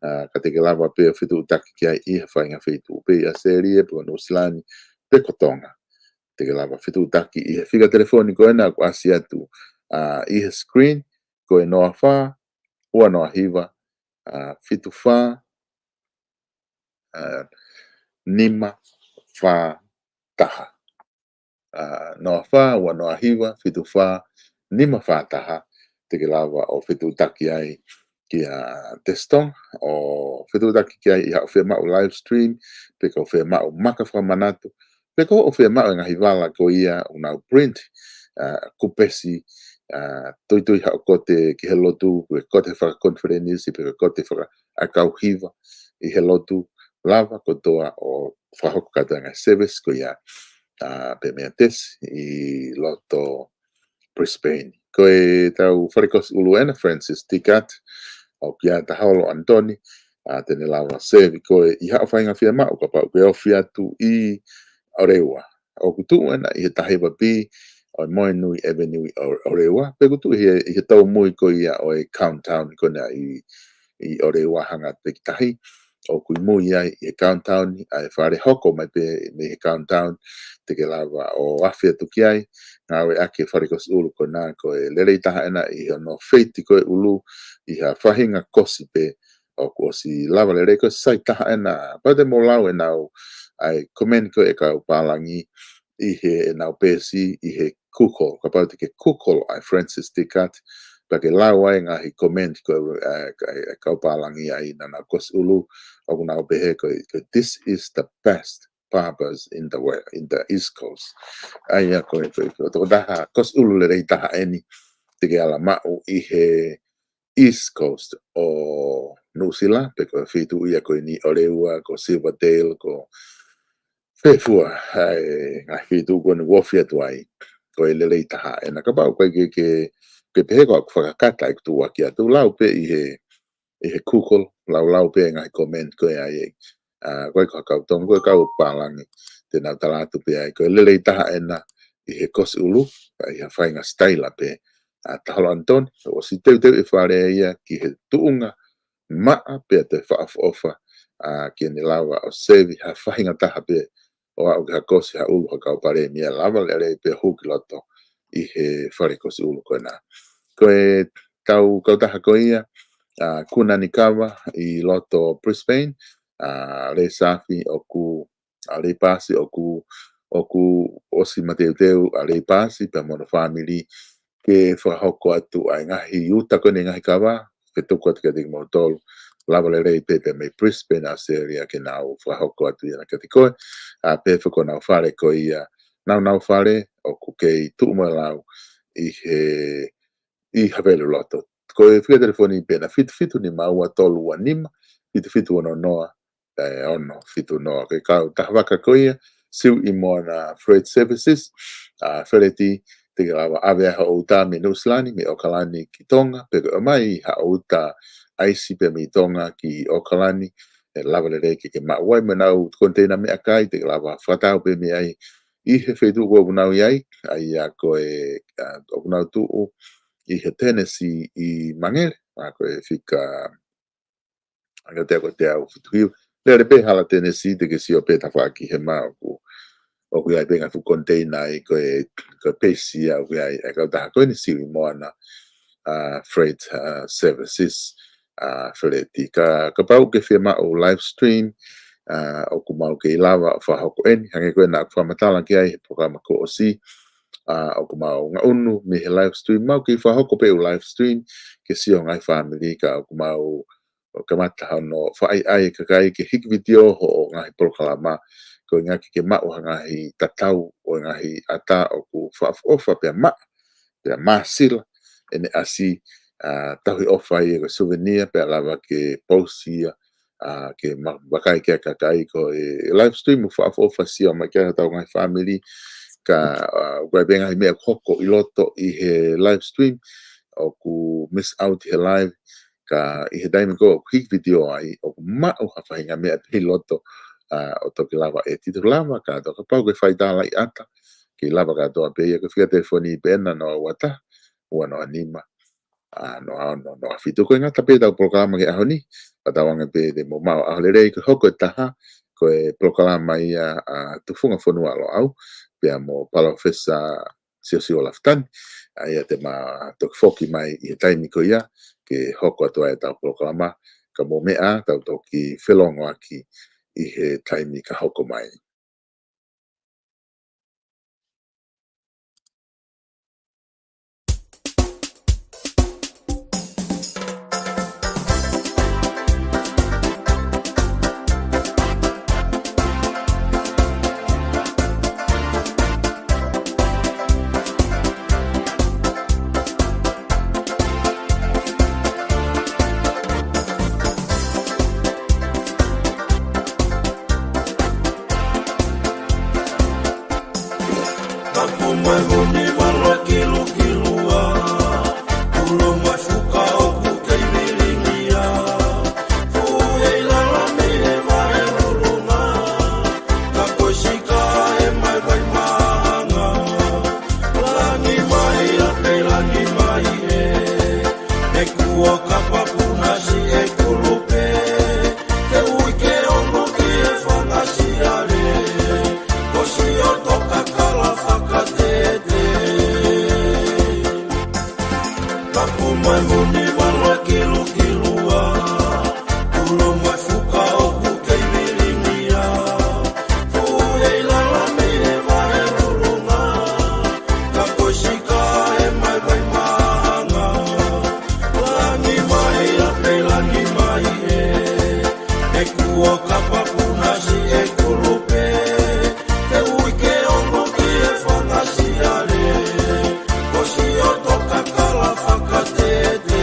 ʻa, ka te ke lava pē ʻo fetuʻutaki ki ai ʻi ha faʻahinga feituʻu pē ʻi ʻAositelēlia, pe ko Nuʻusila ni, pe ko Tonga. Te ke lava fetuʻutaki ʻi he fika telefoni ko ena ʻoku ʻasi atu, ʻa, ʻi he screen, ko e noa fā, ua noa hiva, ʻa, fitu fā, ʻa, nima fā taha. ʻA, noa fā, ua noa hiva, fitu fā, nima fā taha. Te ke lava ʻo fetuʻutaki ai kia Tesi Tonga, ʻo fetuʻutaki ki ai ʻi haʻo fiemaʻu livestream, pe ko hoʻo fiemaʻu maka fakamanatu, pe ko hoʻo fiemaʻu e ngaahi vala ko ia ʻoku nau print, ʻa, kupesi, ʻa, tuitui haʻo kote ki he lotu, pe kote fakakonifelenisi, pe kote faka-, ʻa, kau hiva ʻi he lotu, lava kotoa ʻo fakahoko kātoa e ngaahi service ko ia, ʻa, pē meia Tesi ʻi loto Brisbane. Ko ʻetau fale kosi ʻulu ena, Francis Tikat, ʻoku ʻia Taholo Anthony, ʻa, te ne lava sevi koe ʻi haʻo faʻahinga fiemaʻu, kapau ʻoku ke ofi atu ʻi ʻOreua. ʻOku tuʻu ena ʻi he taha hiva B ʻo e Moenui Avenue ʻi ʻO-, ʻOreua. Pea ʻoku tuʻu ʻi he, ʻi he taumui ko ia ʻo e Countdown ko ena ʻi, ʻi ʻOreua hanga pē ki tahi. ʻOku ʻi mui ai ʻi he Countdown, ʻa e fale hoko mai pē mei he Countdown, te ke lava ʻo afe atu ki ai, ngāueʻaki e fale kosi ʻulu ko ena, ko e lelei taha ena ʻi hono feiti ko e ʻulu, ʻi ha faʻahinga kosi pē, ʻoku ʻosi lava lelei ko e sai taha ena, pau te mou lau ʻenau, ʻa e comment ko e kau pālangi ʻi he ʻenau peesi, ʻi he Google, kapau te ke Google ʻa e Francis Tikat, pea ke lau ai ngaahi comment ko e, ʻa e, ʻa e, ʻa e kau pālangi ʻa ia naʻa nau kosi ʻulu, ʻoku nau pehē ko e, ko e, "This is the best barbers in the world, in the East Coast." ʻA ia ko e, ko e, ko e tokotaha kosi ʻulu lelei taha eni, te ke ala maʻu ʻi he East Coast ʻo Nuʻusila, pe ko e feituʻu ia ko eni ʻOreua, ko Silverdale, ko fē fua, ʻa e ngaahi feituʻu ko eni ʻoku ofi atu ai, ko e lelei taha ena. Kapau ʻoku ʻikai ke, ke, ke pehē ko ʻeku fakakata ʻeku tuʻuaki atu, lau pē ʻi he, ʻi he Google, lau lau pē ngaahi comment ko ē ʻa e, ʻa, ko e kau Tonga, ko e kau pālangi, te nau tala atu pē ai, ko e lelei taha ena ʻi he kosi ʻulu, ʻi ha faʻahinga sitaila pē, ʻa, Taholo Anthony, ʻosi teuteu e fale ia ki he tuʻunga maʻa pea toe fakaʻofoʻofa, ʻa, ke ne lava ʻo sevi ha faʻahinga taha pē ʻo aʻu ki ha kosi ha ʻulu ha kau palēmia, lava lelei pē hū ki loto ʻi he fale kosi ʻulu ko ena. Ko ʻetau kautaha ko ia, ʻa, Kunani Kava ʻi loto Brisbane, ʻa, Lēsafi ʻoku ʻa Leipaasi ʻoku, ʻoku ʻosi mateuteu ʻa Leipaasi pea mo hono fāmili ke fakahoko atu ʻa e ngaahi uta ko eni, ngaahi kava, fetuku atu kiate kimoutolu, lava lelei pē pea mei Brisbane, ʻAositelēlia ke nau fakahoko atu ia ʻana kiate koe, ʻa, pea feko nau fale ko ia, nau nau fale, ʻoku kei tuʻu mo e lau ʻi he ʻi Havelu loto. Ko e fika telefoni pē ena fitu fitu nima ua tolu ua nima, fitu fitu ono noa, ʻe, ono fitu noa. Ko e kautaha vaka ko ia, Siuʻi Moana Freight Services, ʻa Feleti, te ke lava ʻave ai hoʻo uta mei Nuʻu Sila ni, mei ʻAokalani ki Tonga, pe ko e ʻomai haʻo uta ʻaisi pē mei Tonga ki ʻAokalani, ʻe lava lelei ke ke maʻu ai mo ʻenau koniteina meʻakai, te ke lava fakatau pē mei ai ʻi he feituʻu ko ē ʻoku nau ʻi ai, ʻa ia ko e, ʻa, ʻoku nau tuʻu ʻi he Tennessee ʻi Mangere, ʻa ko e fika ʻa ia ko e teau fitu hiva. Lele pē hala Tennessee te ke sio pē tafaʻaki he mā ʻoku, ʻoku ʻi ai pē ngaahi fuʻu koniteina ai ko e, ko e peisi ia ʻoku ʻi ai ʻa e kautaha ko eni Siuʻi Moana, ʻa, Freight, ʻa, Services, ʻa, Feleti. Ka, kapau ʻoku ke fiemaʻu live stream, ʻa, ʻoku mau kei lava ʻo fakahoko eni, hangē ko ē naʻa ku fakamatala ki ai he polokalama kuo ʻosi, ʻa, ʻoku mau ngaʻunu mei he live stream, mau kei fakahoko pē ʻū live stream, ke sio ngaahi fāmili ka ʻoku mau ʻo kamata hono fakaʻaiʻai e kakai ke hiki vitiō hoʻo ngaahi polokalama, ko e ʻuhinga ke ke maʻu ha ngaahi tatau ʻo e ngaahi ʻata ʻoku fakaʻofoʻofa pea maʻa, pea māsila ʻene ʻasi, ʻa, tauhi ʻofa ia ko e souvenir pea lava ke post ia, ʻa, ke ma-, vakai ki ai e kakai ko e live stream ʻoku fakaʻofoʻofa sio mai ki ai hotau ngaahi fāmili, ka, ʻa, ʻoku ʻi ai pē ngaahi meʻa ʻoku hoko ʻi loto ʻi he live stream, ʻoku miss out he live, ka ʻi he taimi ko ē ʻoku hiki vitiō ai, ʻoku maʻu ha faʻahinga meʻa pē ʻi loto, ʻa, ʻo toki lava ʻe tito lava kātoa, kapau ʻoku ke fai tālaʻi ʻata, kei lava kātoa pē ia, ko e fika telefoni pē ena noa ua taha, ua noa nima, ʻa, noa ono, noa fitu. Ko e ngata pē ʻetau polokalama ki he ʻaho ni, pea tauange pē te mou maʻu ʻaho lelei, ko e hoko ʻe taha, ko e polokalama ia ʻa Tufunga Fonua Loʻau, pea mo Palōfesa Siosiua Lafitani, ʻa ia te ma toki foki mai ʻi he taimi ko ia, ke hoko atu ai ʻetau polokalama, ka mou meʻa, tau toki felongoaki ʻi he taimi ka hoko mai. Ka ʻoku mai vuni vala kilukilua, ulo mai fuka ʻoku kei vilingia. Fuʻu ʻe ʻi lalo mei he vahe lulunga, ka ko e sika ʻe mai vai maʻanga. Langi mai ʻa pē langi mai ē, ʻe kuo kapa puna siʻi ʻe kulupe. Ke ui ke ongo ki he fanga siale, ko sio toka kala fakatete. Ka ʻoku mai vuni vala kilukilua, ulo mai fuka ʻoku kei vilingia. Fuʻu ʻe ʻi lalo mei he vahe lulunga, ka ko e sika ʻe mai vai maʻanga. Langi mai ʻa pē langi mai ē, ʻe kuo kapa puna siʻi ʻe kulupe. Ke ui ke ongo ki he fanga siale, ko sio toka kala fakatete.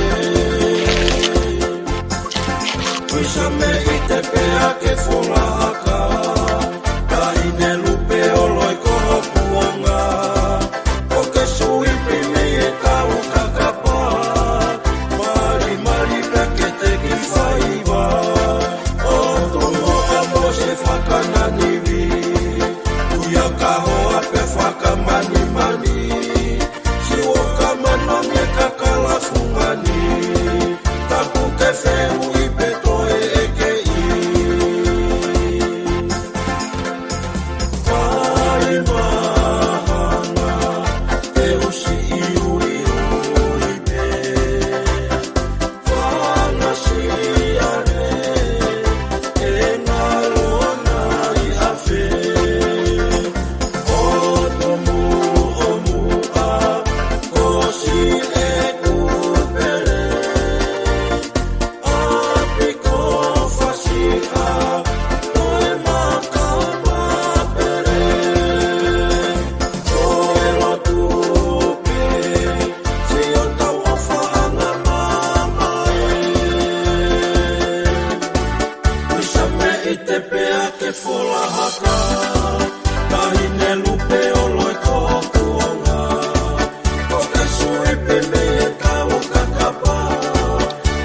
E mei e kau kakapa,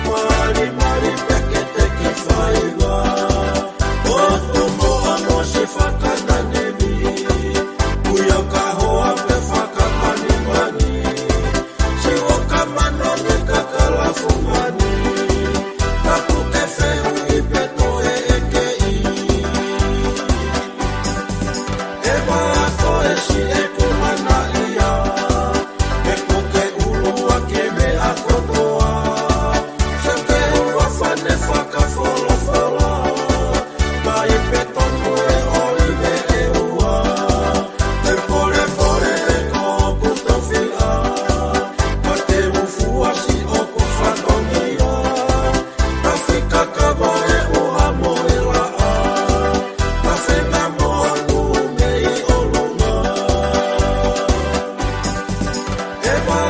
malimali pē ke te ki faiva. ʻO tumu ʻa mosi fakananimi, ui au ka hoa pē fakamanimani. Siʻo ka mano ni ka kalafumani, tapu ke fehuʻi pē toe ʻe kei. E vā ko e si e kumana ia, e puke ʻulu ʻa ke meʻa kotoa. Seke ua fane fakafolofola, mai pē tonu e ʻolive ʻe ua. E polepole e ko ʻoku tofiʻa, ka te ufua siʻoku fatongia. Ka fika ka vae ua mo e laʻā, ka fenga mo aku mei ʻolunga. E vā